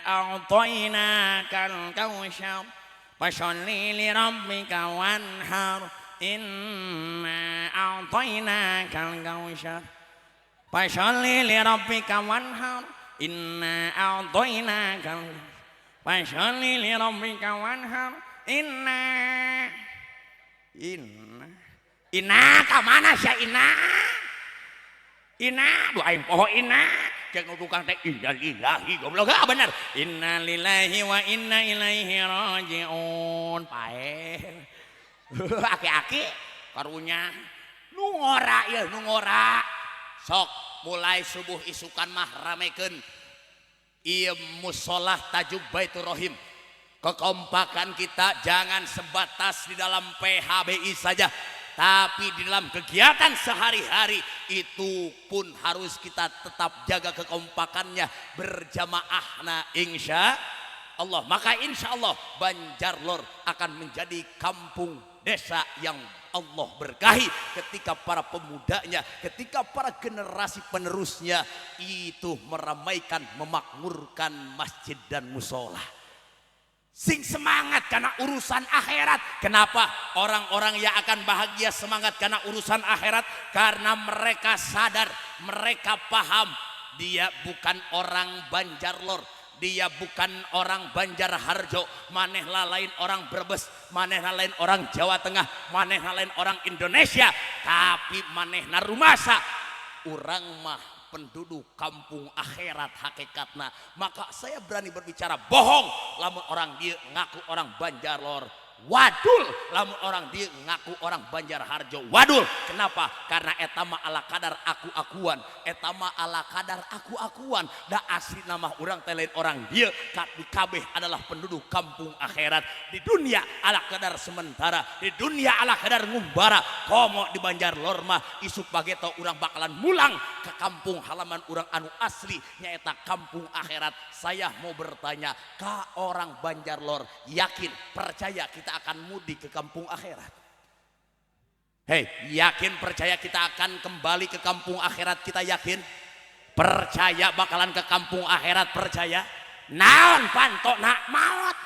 a'tainakal kautsar fasholli li rabbika wanhar. Inna a'tainakal kautsar fasholli li rabbika wanhar. Inna a'tainakal fasholli li rabbika wanhar. Inna inna Ina ka mana sia Ina? Ina, duh aing poho Ina. Cek nu tukang teh innalillahi goblok ah bener. Innalillahi wa inna ilaihi rajiun. Paeh. Aki-aki karunya nu ngora ieu nu ngora. Sok mulai subuh isukan mah ramekeun ieu musholah tajuk Baitur Rahim. Kekompakan kita jangan sebatas di dalam PHBI saja. Tapi di dalam kegiatan sehari-hari itu pun harus kita tetap jaga kekompakannya berjamaah na insya Allah. Maka insya Allah Banjarlor akan menjadi kampung desa yang Allah berkahi ketika para pemudanya, ketika para generasi penerusnya itu meramaikan, memakmurkan masjid dan musola. Sing semangat karena urusan akhirat. Kenapa orang-orang yang akan bahagia semangat karena urusan akhirat? Karena mereka sadar, mereka paham dia bukan orang Banjarlor, dia bukan orang Banjarharjo, manehlah lain orang Brebes, manehlah lain orang Jawa Tengah, manehlah lain orang Indonesia, tapi manehna rumasa urang mah penduduk kampung akhirat hakikatna. Maka saya berani berbicara bohong lamun orang dia ngaku orang Banjarlor wadul, lamun orang dia ngaku orang Banjarharjo wadul. Kenapa? Karena eta mah ala kadar aku-akuan, eta mah ala kadar aku-akuan. Da asli nama urang teh lain orang dia, kabeh adalah penduduk kampung akhirat. Di dunia ala kadar sementara, di dunia ala kadar ngumbara. Komo di Banjarlor mah isuk bageto urang bakalan mulang ke kampung halaman urang anu asli nyaeta kampung akhirat. Saya mau bertanya ka orang Banjarlor, yakin percaya kita akan mudik ke kampung akhirat? Hei, yakin percaya kita akan kembali ke kampung akhirat? Kita yakin? Percaya bakalan ke kampung akhirat? Percaya? Naon pantona maot?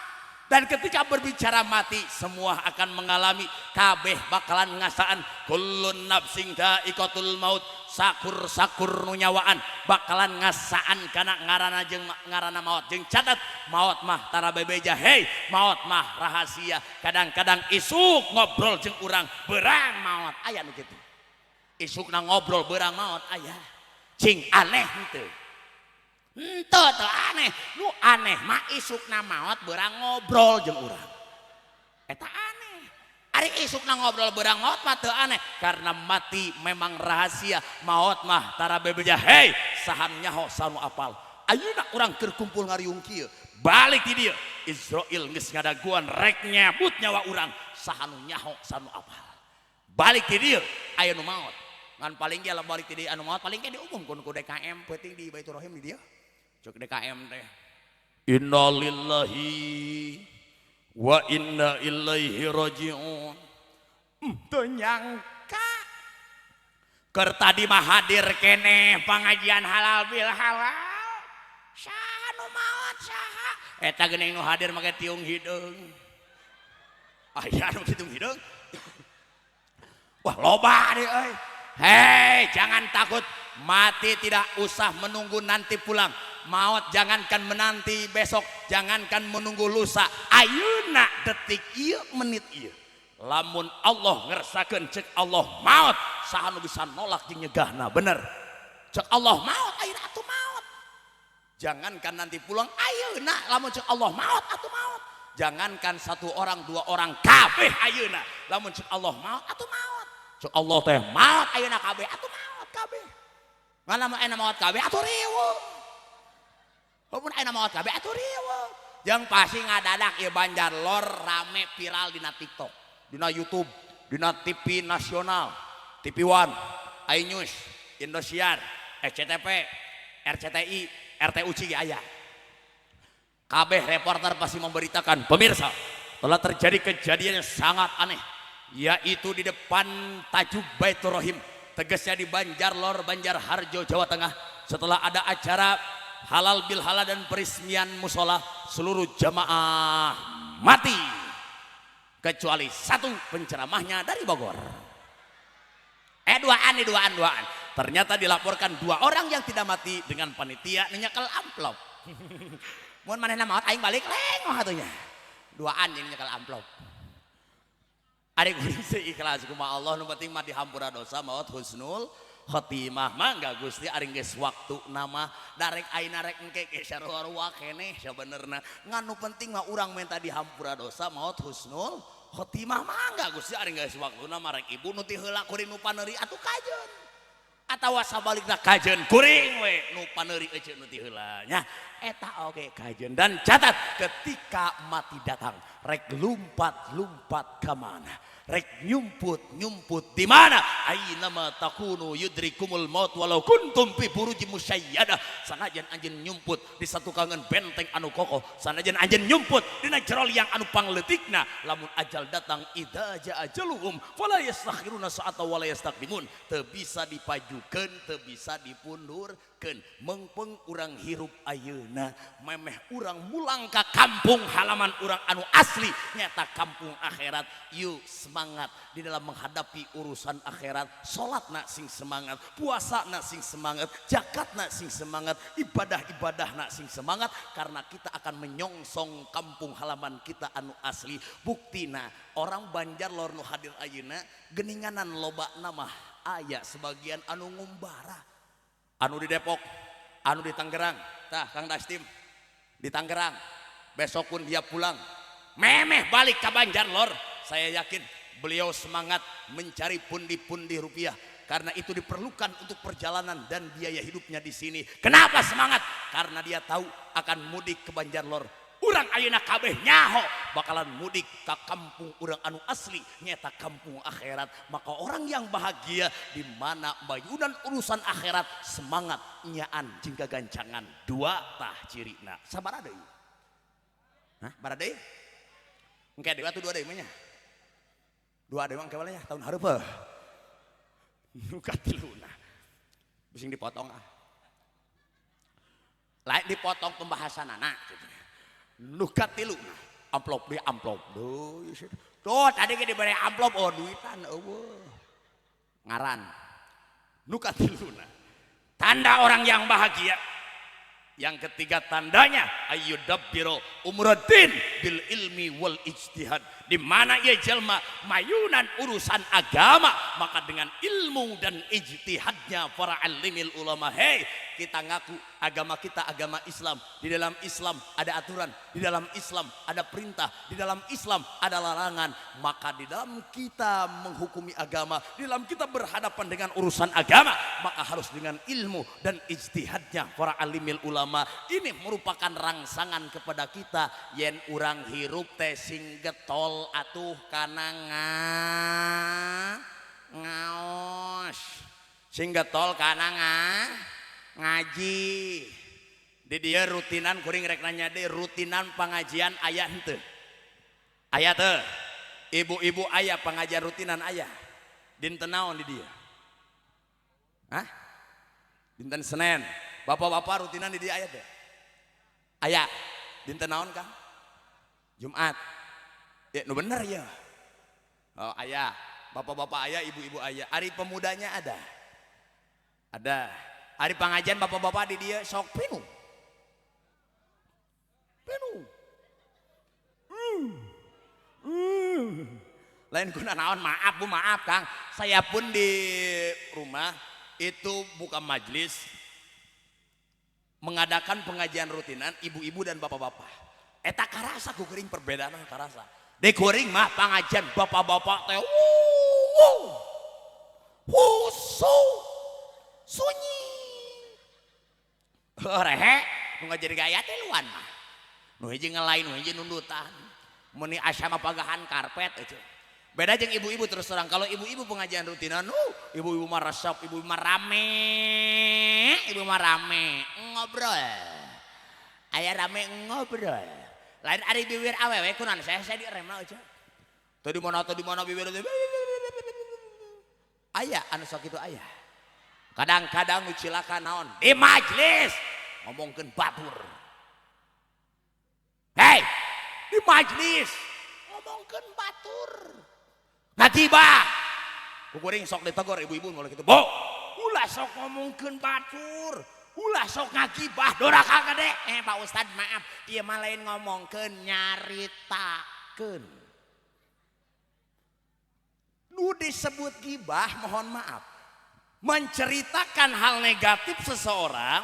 Dan ketika berbicara mati, semua akan mengalami, kabeh bakalan ngasaan. Kullun nafsin dha'iqatul maut, sakur-sakur nu nyawaan bakalan ngasaan kana ngarana jeung ngarana maut. Jeung catat, maut mah tara bebeja. Hei, maut mah rahasia. Kadang-kadang isuk ngobrol jeung urang berang maut, aya nu kitu. Isukna ngobrol berang maut aya. Cing aneh henteu? Henteu, teu aneh. Nu aneh mah isukna maot beurang ngobrol jeung urang. Eta aneh. Ari isukna ngobrol beurang maot mah teu aneh karena mati memang rahasia. Maot mah tara bebeja. Hei, saha nu nyaho, saha nu apal? Ayeuna urang keur kumpul ngariung kieu. Balik di dieu, Izrail geus ngadaguan rek nyabut nyawa urang. Saha nu nyaho, saha nu apal? Balik di dieu aya nu maot. Ngan paling ge balik di dieu anu maot paling ge diumumkeun ku DKM peuting di Baitur Rahim di dieu. Cek DKM teh, innalillahi wa inna ilaihi rajiun. Teu nyangka keur tadi mah hadir keneh pengajian halal bil halal. Saha nu maot, saha eta? Geuning nu hadir make tiung hideung. Aya nu tiung hideung? Wah, loba deh euy. Hei, jangan takut mati, tidak usah menunggu nanti pulang. Maut jangankan menanti besok, jangankan menunggu lusa, ayeuna detik ieu, menit ieu, lamun Allah ngersakeun cek Allah maut, saha nu bisa nolak jeung nyegahna? Bener, cek Allah maut ayeuna atuh maut. Jangankan nanti pulang, ayeuna lamun cek Allah maut atuh maut. Jangankan satu orang, dua orang, kabeh ayeuna lamun cek Allah maut atuh maut. Cek Allah teh maut ayeuna kabeh atuh maut kabeh. Ngan lamun ayeuna maut kabeh atuh riweuh. Walaupun ayeuna maot kabeh atuh riweuh. Jeung pasti ngadadak ieu Banjar Lor rame viral dina TikTok, dina YouTube, dina TV nasional, TV One, iNews, Indosiar, SCTV, RCTI, RTUC ge aya. Kabeh reporter pasti memberitakan, pemirsa, telah terjadi kejadian yang sangat aneh, yaitu di depan Tajuk Baitur Rahim, tegasnya di Banjar Lor, Banjar Harjo, Jawa Tengah. Setelah ada acara halal bil halal dan peresmian musola, seluruh jamaah mati kecuali satu, penceramahnya dari Bogor. Duaan nih, duaan, duaan. Ternyata dilaporkan dua orang yang tidak mati dengan panitia nyekel amplop. Mun manehna maot, aing balik lengoh atunya. Duaan yang nyekel amplop. Ari kuring seikhlas kumaha Allah, nu penting mah dihampura dosa, maot husnul khotimah. Mangga Gusti, ari geus waktu nama darek ayeuna rek engke ge sarua keneh sabenerna. Ngan nu penting mah urang minta dihampura dosa, maot husnul khotimah. Mangga Gusti, ari geus waktuna mah, rek ibu nu ti heula kuring nu paneuri atuh kajeun, atawa sabalikna kajeun kuring we nu paneuri ece nu ti heula nya, eta oge kajeun. Dan catat, ketika mati datang, rek lumpat-lumpat ka mana, rek nyumput nyumput di mana, aina takunu yudrikumul maut walau kuntum fi buruji musyayyada. Sanajan anjeun nyumput di satukangan benteng anu kokoh, sanajan anjeun nyumput dina jero liang anu pangleutikna, lamun ajal datang, idza jaa ajaluhum fala yastakhiruna sa'ata wala yastaqdimun. Teu bisa dipajukeun, teu bisa dipundurkeun. Mengpeng urang hirup ayeuna memeh urang mulang ka kampung halaman urang anu asli, nyata kampung akhirat. Yuk, semangat di dalam menghadapi urusan akhirat. Salat nak sing semangat, puasa nak sing semangat, zakat nak sing semangat, ibadah-ibadah nak sing semangat, karena kita akan menyongsong kampung halaman kita anu asli. Buktina orang Banjar Lor nu hadir ayeuna geninganan loba nama, aya sebagian anu ngumbara, anu di Depok, anu di Tangerang. Tah, Kang Dastim di Tangerang, besok pun dia pulang memeh balik ke Banjar Lor. Saya yakin beliau semangat mencari pundi-pundi rupiah karena itu diperlukan untuk perjalanan dan biaya hidupnya di sini. Kenapa semangat? Karena dia tahu akan mudik ke Banjar Lor. Urang ayeuna kabeh nyaho bakalan mudik ke kampung urang anu asli, nyata kampung akhirat. Maka orang yang bahagia di mana bayunan urusan akhirat, semangat nyaan jeung gagancangan. Dua tah cirina. Sabaraha deui? Hah, sabaraha deui? Engke deui atuh, dua deui mah nya. Dua deui mah engke nya, tahun hareup. Nu katiluna. Bising dipotong ah. Lain dipotong pembahasan anak gitu. Nu katilu, Amplop deui, amplop deui. Tuh tadi ge dibere amplop, oh duitan euweuh. Ngaran. Nu katiluna. Tanda orang yang bahagia. Yang ketiga tandanya ayyudabbiro umraddin bil ilmi wal ijtihad. Di mana ia jelma mayunan urusan agama, maka dengan ilmu dan ijtihadnya para alimil ulama. Hei, kita ngaku agama kita agama Islam. Di dalam Islam ada aturan, di dalam Islam ada perintah, di dalam Islam ada larangan. Maka di dalam kita menghukumi agama, di dalam kita berhadapan dengan urusan agama, maka harus dengan ilmu dan ijtihadnya para alimil ulama. Ini merupakan rangsangan kepada kita yen urang hirup teh sing getol atuh kana ngaos, sing getol kana ngaji. Di dia rutinan kuring rek nanya deh, rutinan pengajian aya henteu? Aya teu? Ibu-ibu aya pengajian rutinan aya? Dinten naon di dia? Hah? Dinten Senin. Bapak-bapak rutinan di dia aya teu? Aya. Dinten naon Kang? Jumat. Ya, nu bener ya. Oh, aya. Bapak-bapak aya, ibu-ibu aya. Ari pemudanya ada? Ada. Ari pengajian bapak-bapak di dia sok penuh. Penuh. Lain guna naon, maaf Bu, maaf Kang. Saya pun di rumah itu buka majelis mengadakan pengajian rutinan ibu-ibu dan bapak-bapak. Eta karasa ku kuring perbedaan karasa. Di kuring mah pengajian bapak-bapak teh wuh, husu, sunyi. Rehe, nu ngajari gaya teh luan mah. Nu hiji ngelain, nu hiji nundutan. Meni asa mah pagahan karpet aja. Beda jeung ibu-ibu terus terang. Kalau ibu-ibu pengajian rutinan, ibu-ibu mah resep, ibu-ibu mah rame, ibu mah rame ngobrol. Aya rame ngobrol. Lain ari bibir awewe kunan saya diremna aja. Tadi mana bibir teh. Aya anu sok kitu aya. Kadang-kadang nu cilaka naon di majelis ngomongkeun batur. Hei, di majelis ngomongkeun batur. Ngagibah. Ku kuring sok ditegur ibu-ibu mulai kitu. Bu, ulah sok ngomongkeun batur. Ulah sok ngagibah doraka gede. Pak Ustad maaf, ieu mah lain ngomongkeun, nyaritakeun. Nu disebut gibah, mohon maaf, menceritakan hal negatif seseorang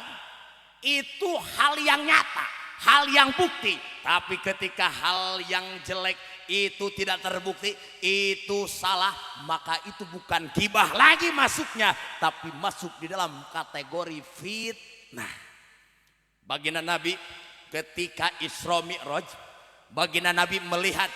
itu hal yang nyata, hal yang bukti. Tapi ketika hal yang jelek itu tidak terbukti, itu salah, maka itu bukan gibah lagi masuknya, tapi masuk di dalam kategori fitnah. Baginda Nabi ketika Isra Mi'raj, baginda Nabi melihat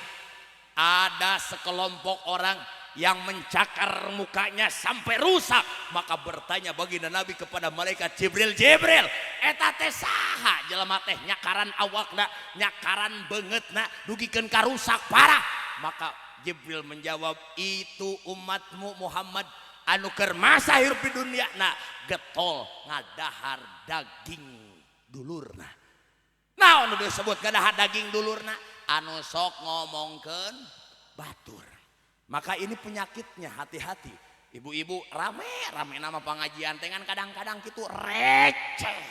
ada sekelompok orang yang mencakar mukanya sampai rusak, maka bertanya baginda Nabi kepada malaikat Jibril, Jibril, eta teh saha jelema teh nyakaran awakna, nyakaran beungeutna, dugikeun ka rusak parah. Maka Jibril menjawab, itu umatmu Muhammad anu keur masa hirup di dunia na getol ngadahar daging dulurna. Naon nu disebut ngadahar daging dulurna? Anu sok ngomongkeun batur. Maka ini penyakitnya, hati-hati. Ibu-ibu rame, rame nama pengajian dengan kadang-kadang gitu receh.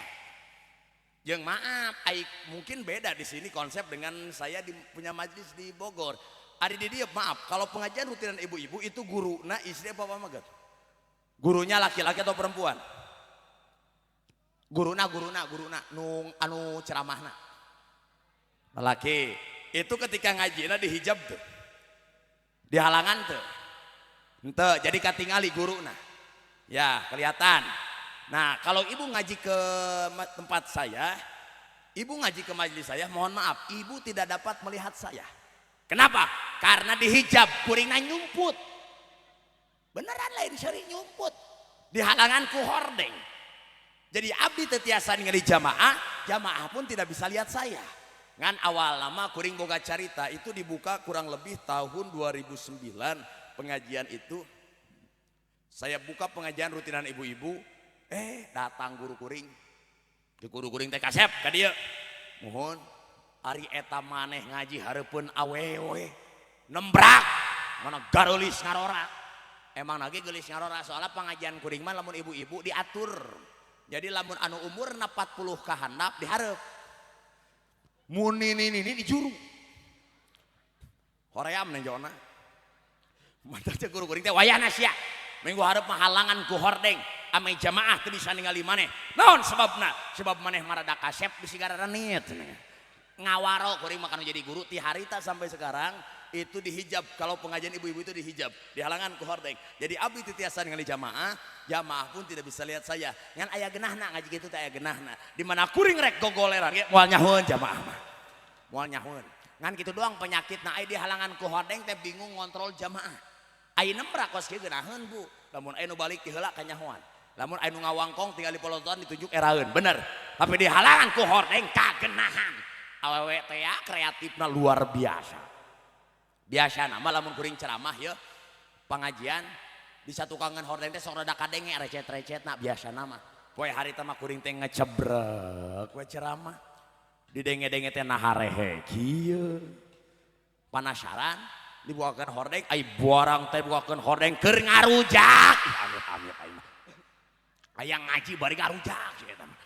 Jeung maaf, ai, mungkin beda di sini konsep dengan saya di, punya majelis di Bogor. Ari di dia maaf, kalau pengajian rutinan ibu-ibu itu guru, nah istri apa apa maget? Gurunya laki-laki atau perempuan? Guruna, guruna, guruna, nung anu ceramahna. Laki. Itu ketika ngajina dihijab tuh. Di halangan tuh. Ente, jadi katingali guruna. Ya, kelihatan. Nah, kalau ibu ngaji ke tempat saya, ibu ngaji ke majelis saya, mohon maaf, ibu tidak dapat melihat saya. Kenapa? Karena dihijab, kuringna nyumput. Beneran lain seri nyumput. Di halangan ku hordeng. Jadi abdi teu tiasa ningali jamaah, jamaah pun tidak bisa lihat saya. Ngan awal lama kuring boga carita itu dibuka kurang lebih tahun 2009 pengajian itu. Saya buka pengajian rutinan ibu-ibu, datang guru kuring. Di guru kuring teh kasep ka dieu. Mohon Ari eta maneh ngaji hareupeun awewe nembrak mana garulis ngarora. Emang lagi geulis ngarora soalnya pengajian kuring mah lamun ibu-ibu diatur. Jadi lamun anu umurna 40 ka handap dihareup. Mun nini-nini di juru. Hoream nenjona. Mantap cek guru kuring teh wayahna sia. Minggu hareup mah halangan ku hordeng ame jamaah teu bisa ningali maneh. Naon sebabna? Sebab maneh marada kasep bisi gararenit. Ngawaro kuring mah kanu jadi guru ti harita sampai sekarang itu dihijab. Kalau pengajian ibu-ibu itu dihijab, dihalangan ku hordeng. Jadi abdi teu tiasa ningali jamaah, jamaah pun tidak bisa lihat saya. Ngan aya genahna ngaji kitu teh aya genahna. Di mana kuring rek gogoleran ge moal nyahoeun jamaah mah. Moal nyahoeun. Ngan kitu doang penyakitna aya dihalangan ku hordeng teh bingung ngontrol jamaah. Aya nembrak kos kieu geunaheun Bu. Lamun aya nu balik ti heula kanyahoan. Lamun aya nu ngawangkong tinggal di polotoan ditunjuk eraeun, bener. Tapi dihalangan ku hordeng kagenahan. Awewe teh ya kreatifna luar biasa. Biasana mah lamun kuring ceramah ya pengajian di satukangan hordeng teh sok rada kadenge recet-recetna biasana mah. Poe harita mah kuring teh ngecebrek we ceramah. Didenge-denge teh naharehe kieu. Panasaran dibukakeun hordeng, ai buarang teh bukakeun hordeng keur ngarujak. Ih, amit-amit aing mah. Aya ngaji bari ngarujak sih eta mah.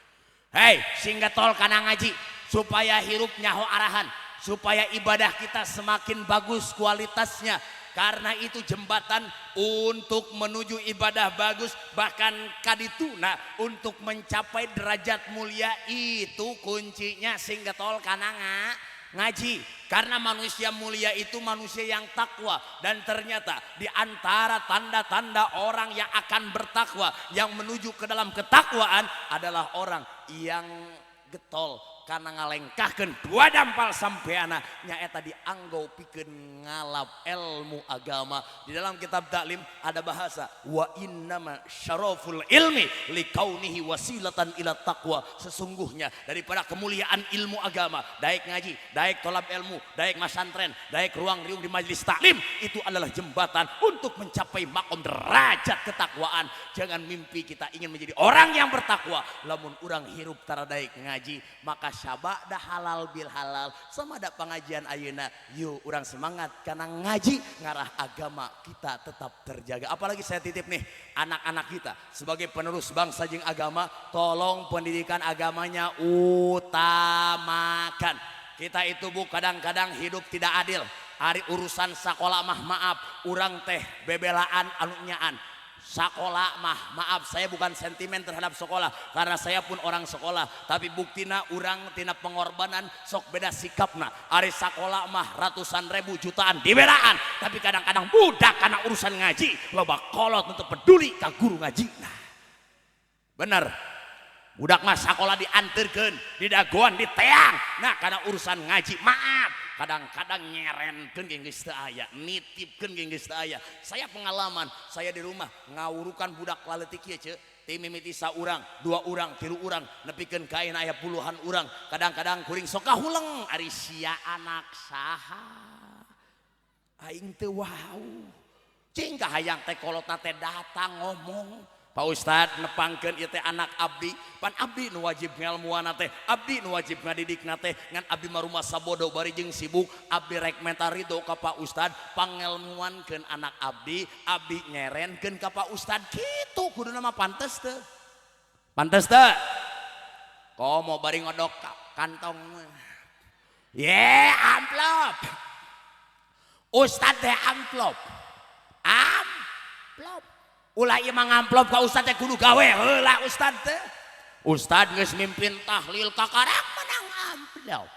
Hei, sing getol kana ngaji supaya hirup nyaho arahan, supaya ibadah kita semakin bagus kualitasnya. Karena itu jembatan untuk menuju ibadah bagus, bahkan kadituna untuk mencapai derajat mulia itu kuncinya sing getol kana ngaji. Karena manusia mulia itu manusia yang takwa, dan ternyata di antara tanda-tanda orang yang akan bertakwa, yang menuju ke dalam ketakwaan adalah orang yang getol karena ngalengkahkeun dua dampal sampeana nyaeta dianggo pikeun ngalap ilmu agama. Di dalam kitab taklim ada bahasa wa innama syaraful ilmi likaunihi wasilatan ila taqwa. Sesungguhnya daripada kemuliaan ilmu agama, daek ngaji, daek tolab ilmu, daek masantren, daek ruang riung di majelis taklim, itu adalah jembatan untuk mencapai makom derajat ketakwaan. Jangan mimpi kita ingin menjadi orang yang bertakwa lamun urang hirup tara daek ngaji, maka sabada halal bil halal sama ada pengajian ayeuna. Yuk urang semangat karena ngaji ngarah agama kita tetap terjaga. Apalagi saya titip nih anak-anak kita sebagai penerus bangsa jeung agama, tolong pendidikan agamanya utamakan. Kita itu Bu kadang-kadang hidup tidak adil. Ari urusan sekolah mah maaf, urang teh bebelaan anu nyaan. Sekolah mah maaf, saya bukan sentimen terhadap sekolah karena saya pun orang sekolah, tapi buktina urang tina pengorbanan sok beda sikapna. Ari sekolah mah ratusan ribu jutaan dibelaan, tapi kadang-kadang budak karena urusan ngaji loba kolot untuk peduli ka guru ngaji. Nah bener, budak mah sekolah dianterkeun, didagoan, diteang. Nah karena urusan ngaji maaf kadang-kadang nyerenkeun ge geus teu aya, nitipkeun ge geus teu aya. Saya pengalaman, saya di rumah ngawurukan budak laletik ieu ceu, ti mimiti saurang, dua urang, tilu urang, nepikeun ka ayeuna aya puluhan urang. Kadang-kadang kuring sok kahuleng, ari sia anak saha? Aing teu wau. Cing kahayang teh kolotna teh datang ngomong, Pak Ustad nepangkeun ieu teh anak abdi, pan abdi nu wajib ngelmuan teh, abdi nu wajib ngadidikna teh, ngan abdi mah rumah sabodo bari jeung sibuk, abdi rek menta ridho ka Pak Ustad, pangelmuankeun anak abdi, abdi nyerenkeun ka Pak Ustad, kitu kuduna mah pantes teu? Pantes teu? Komo bari ngodok kantong mah. Ye, amplop. Ustad teh amplop. Amplop. Ulah ieu mah ngamplop ka ustad teh kudu gawe heula ustad teh. Ustad geus mimpin tahlil kakarak menang amplop.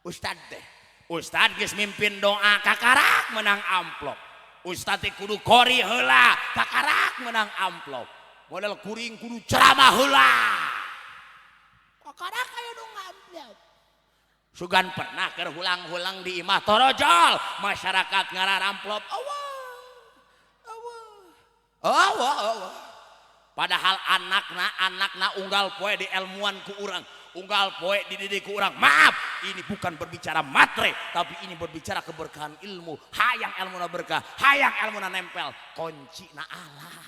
Ustad teh. Ustad geus mimpin doa kakarak menang amplop. Ustad teh kudu kori heula kakarak menang amplop. Model kuring kudu ceramah heula. Kakarak aya nu ngamplop. Sugan pernah keur hulang-hulang di imah torojol, masyarakat ngararamplop. Allah. Allah, Allah. Padahal anakna unggal poe di ilmuan ku urang, unggal poe dididik ku urang. Maaf, ini bukan berbicara matre, tapi ini berbicara keberkahan ilmu. Hayang ilmuna berkah, hayang ilmuna nempel. Kuncina Allah.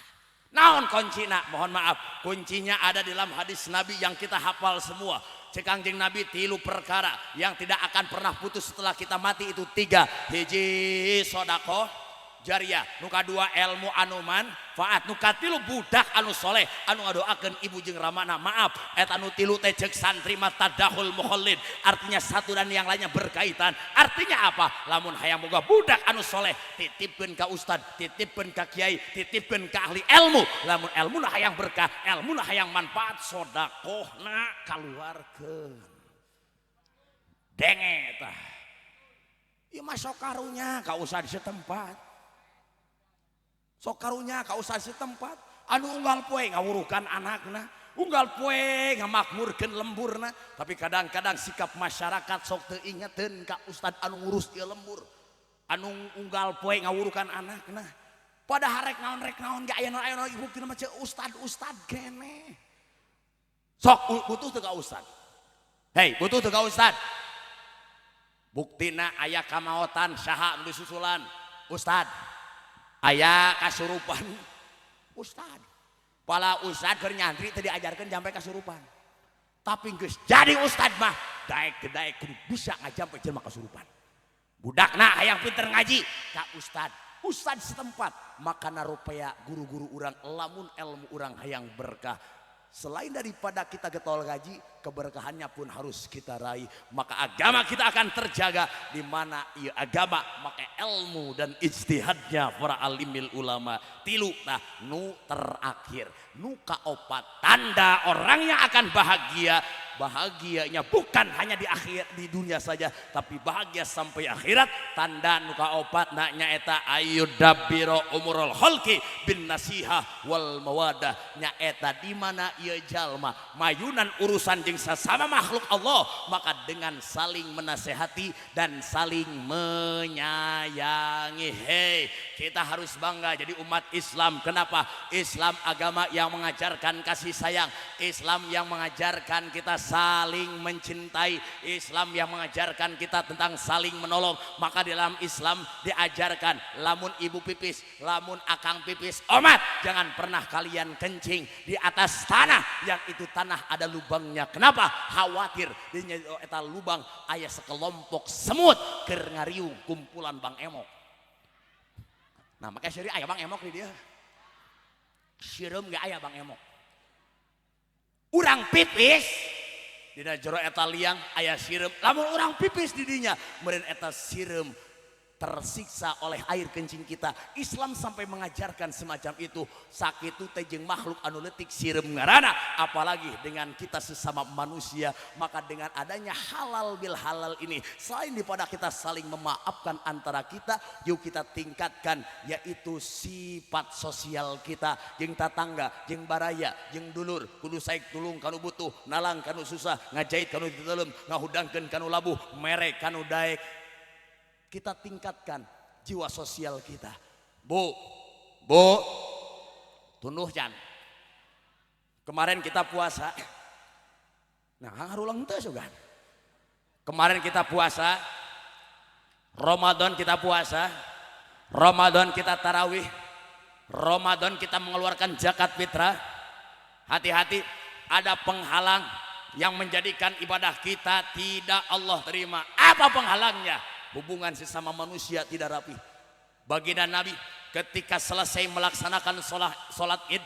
Naon kuncina? Mohon maaf, kuncinya ada dalam hadis Nabi yang kita hafal semua. Cek Kangjeng Nabi, tilu perkara yang tidak akan pernah putus setelah kita mati itu tiga. Hiji, sodakoh jariah, nu kadua, ilmu anu manfaat, nu katilu, budak anu soleh anu ngadoakeun ibu jeung ramana. Maaf, eta nu tilu teh cek santri mah tadakhul mukhallid, artinya satu dan yang lainnya berkaitan. Artinya apa? Lamun hayang boga budak anu soleh, titipkeun ka ustad, titipkeun ka kiai, titipkeun ka ahli ilmu. Lamun ilmu hayang berkah, ilmu hayang manfaat, sodakohna kaluarkeun. Denge tah. Ieu mah sok karunya ka ustad setempat, sok karunya ka ustad setempat anu unggal poe ngawurukan anakna, unggal poe ngamakmurkeun lemburna, tapi kadang-kadang sikap masyarakat sok teu ingeteun ka ustad anu ngurus ieu lembur, anu unggal poe ngawurukan anakna. Padahal rek naon ge aya nu aya nu buktina mah ceuk ustad-ustad keneh. Sok butuh teu ka ustad? Hei, butuh teu ka ustad? Buktina aya kamaotan, saha nu disusulan? Ustad. Aya kasurupan, ustad. Pala ustad keur nyantri teu diajarkeun jampe kasurupan, tapi geus jadi ustad mah daek teu daek kudu bisa ngajampe jelema kasurupan. Budakna hayang pinter ngaji, ka ustad, ustad setempat. Makana rupaya guru-guru urang, lamun ilmu urang hayang berkah, selain daripada kita getol gaji, keberkahannya pun harus kita raih. Maka agama kita akan terjaga. Di mana ia agama, maka ilmu dan ijtihadnya para alimil ulama. Tilu, nah nu terakhir, nu kaopat, tanda orang yang akan bahagia. Bahagianya bukan hanya di akhir di dunia saja, tapi bahagia sampai akhirat. Tanda nu kaopat na nyaeta ayyudabbiro umurul khalqi bin nasihah wal mawadah, nyaeta di mana ieu jalma mayunan urusan jeung sesama makhluk Allah, maka dengan saling menasehati dan saling menyayangi. Hei, kita harus bangga jadi umat Islam. Kenapa? Islam agama yang mengajarkan kasih sayang, Islam yang mengajarkan kita saling mencintai, Islam yang mengajarkan kita tentang saling menolong. Maka di dalam Islam diajarkan, lamun ibu pipis, lamun akang pipis, omat, jangan pernah kalian kencing di atas tanah yang itu tanah ada lubangnya. Kenapa? Khawatir di eta lubang aya sekelompok semut keur ngariung, kumpulan Bang Emok. Nah, makanya seri aya Bang Emok di dia sireum gak aya Bang Emok. Urang pipis dina jero eta liang aya sireum, lamun urang pipis di dinya, meureun eta sireum tersiksa oleh air kencing kita. Islam sampai mengajarkan semacam itu. Sakitu teh jeung makhluk anu leutik, sireum ngaranna, apalagi dengan kita sesama manusia. Maka dengan adanya halal bil halal ini, selain daripada kita saling memaafkan antara kita, yuk kita tingkatkan yaitu sifat sosial kita jeung tatangga, jeung baraya, jeung dulur. Kudu saik tulung kanu butuh, nalang kanu susah, ngajait kanu teuleum, ngahudangkeun kanu labuh, mere kanu daek. Kita tingkatkan jiwa sosial kita. Bu, Bu, tunduh jan. Kemarin kita puasa. Nah, ngarulang teu sugan. Kemarin kita puasa, Ramadan kita puasa, Ramadan kita tarawih, Ramadan kita mengeluarkan zakat fitrah. Hati-hati, ada penghalang yang menjadikan ibadah kita tidak Allah terima. Apa penghalangnya? Hubungan sesama manusia tidak rapi. Baginda Nabi ketika selesai melaksanakan sholat Id,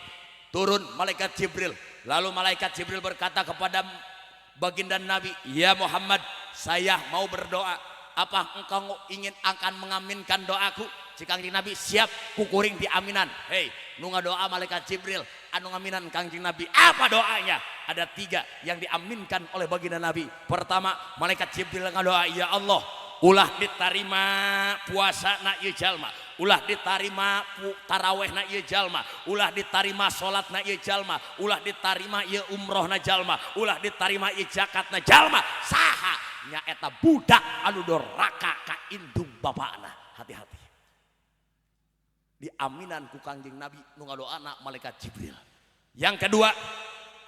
turun malaikat Jibril. Lalu malaikat Jibril berkata kepada baginda Nabi, "Ya Muhammad, saya mau berdoa. Apa engkau ingin akan mengaminkan doaku?" Cik Kangjeng Nabi, "Siap, kukuring diaminan." Hei, nu doa malaikat Jibril, anu ngaminan Kangjeng Nabi. Apa doanya? Ada tiga yang diaminkan oleh baginda Nabi. Pertama, malaikat Jibril ngadoa, "Ya Allah, ulah ditarima puasa na ieu jalma, ulah ditarima taraweh na ieu jalma, ulah ditarima salat na ieu jalma, ulah ditarima ieu umroh na jalma, ulah ditarima ieu zakat na jalma." Saha? Nyaeta budak anu doraka ka indung bapakna. Hati-hati, diaminan ku Kangjeng Nabi, nu ngadoana malaikat Jibril. Yang kedua,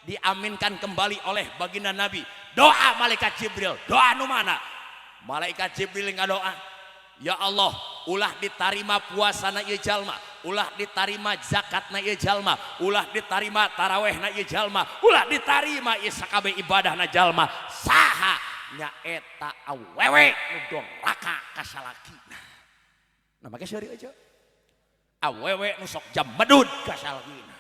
diaminkan kembali oleh baginda Nabi doa malaikat Jibril. Doa nu mana? Malaikat Jibril ngadoa, "Ya Allah, ulah ditarima puasana ieu jalma, ulah ditarima zakatna ieu jalma, ulah ditarima tarawehna ieu jalma, ulah ditarima ieu sakabeh ibadahna jalma. Saha? Nyaeta awewe nu doraka ka salakina. Nah, make seuri aja. Awewe nu sok jamedud ka salakina,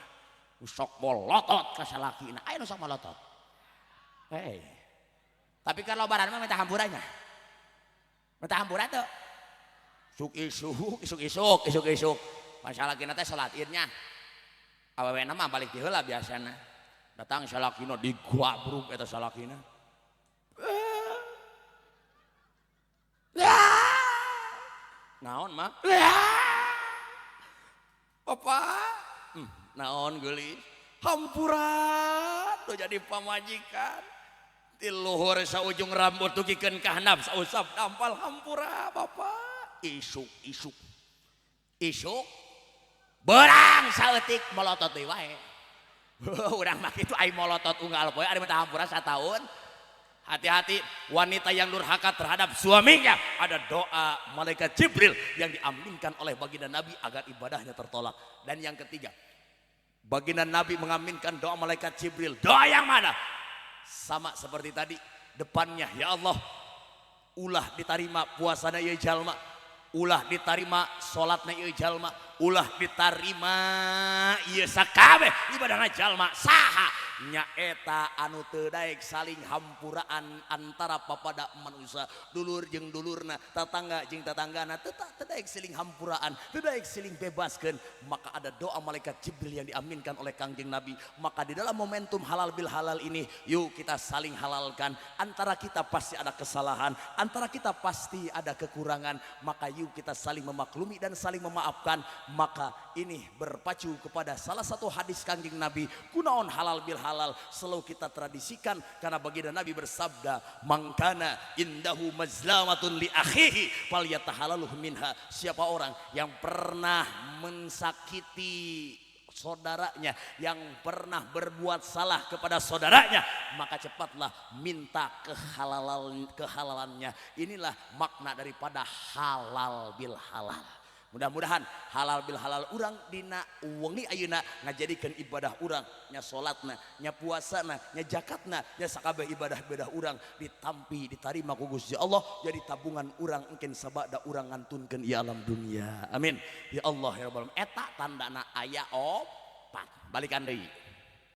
nu sok molotot ka salakina. Aya nu sok molotot. Hei. Tapi kan lebaran mah minta hampurannya. Minta hampura tuh. Isuk isuk, isuk isuk, isuk isuk. Pan salakina teh salat idnya. Awewena mah balik ti heula biasana. Datang salakina diguabruk eta salakina. Naon mah? Bapak, naon geulis? Hampura tuh jadi pamajikan. Ti luhur saujung rambut dugikeun ka handap sausap dampal hampura bapak. Isuk isuk. Isuk berang saeutik molotot deui wae. Urang mah kitu ai molotot unggal poe ari minta hampura sataun. Hati-hati wanita yang durhaka terhadap suaminya, ada doa malaikat Jibril yang diaminkan oleh baginda Nabi agar ibadahnya tertolak. Dan yang ketiga, baginda Nabi mengaminkan doa malaikat Jibril. Doa yang mana? Sama seperti tadi, depannya ya Allah, ulah ditarima puasana ieu jalma, ulah ditarima salatna ieu jalma, ulah ditarima ieu sakabeh ibadahna jalma. Saha? Nyaeta anu teu daek saling hampuraan antara papada manusia, dulur jeung dulurna, tatangga jeung tatanggana, teu daek saling hampuraan, teu daek saling bebaskeun. Maka ada doa malaikat Jibril yang diaminkan oleh Kangjeng Nabi. Maka di dalam momentum halal bil halal ini, yuk kita saling halalkan. Antara kita pasti ada kesalahan, antara kita pasti ada kekurangan, maka yuk kita saling memaklumi dan saling memaafkan. Maka ini berpacu kepada salah satu hadis Kangjeng Nabi, kunaon halal bil halal selalu kita tradisikan, karena baginda Nabi bersabda, mangkana indahu mazlamatun li akhihi falyatahalaluhu minha. Siapa orang yang pernah mensakiti saudaranya, yang pernah berbuat salah kepada saudaranya, maka cepatlah minta kehalalannya. Inilah makna daripada halal bil halal. Mudah-mudahan halal bil halal urang dina wengi ayeuna ngajadikeun ibadah urang, nya salatna, nya puasana, nya zakatna, nya sakabeh ibadah-ibadah urang ditampi ditarima ku Gusti Allah, jadi tabungan urang engken sabada urang ngantunkeun ieu alam dunia. Amin. Ya Allah ya Rabbal alamin. Eta tandana aya opat. Balikan deui.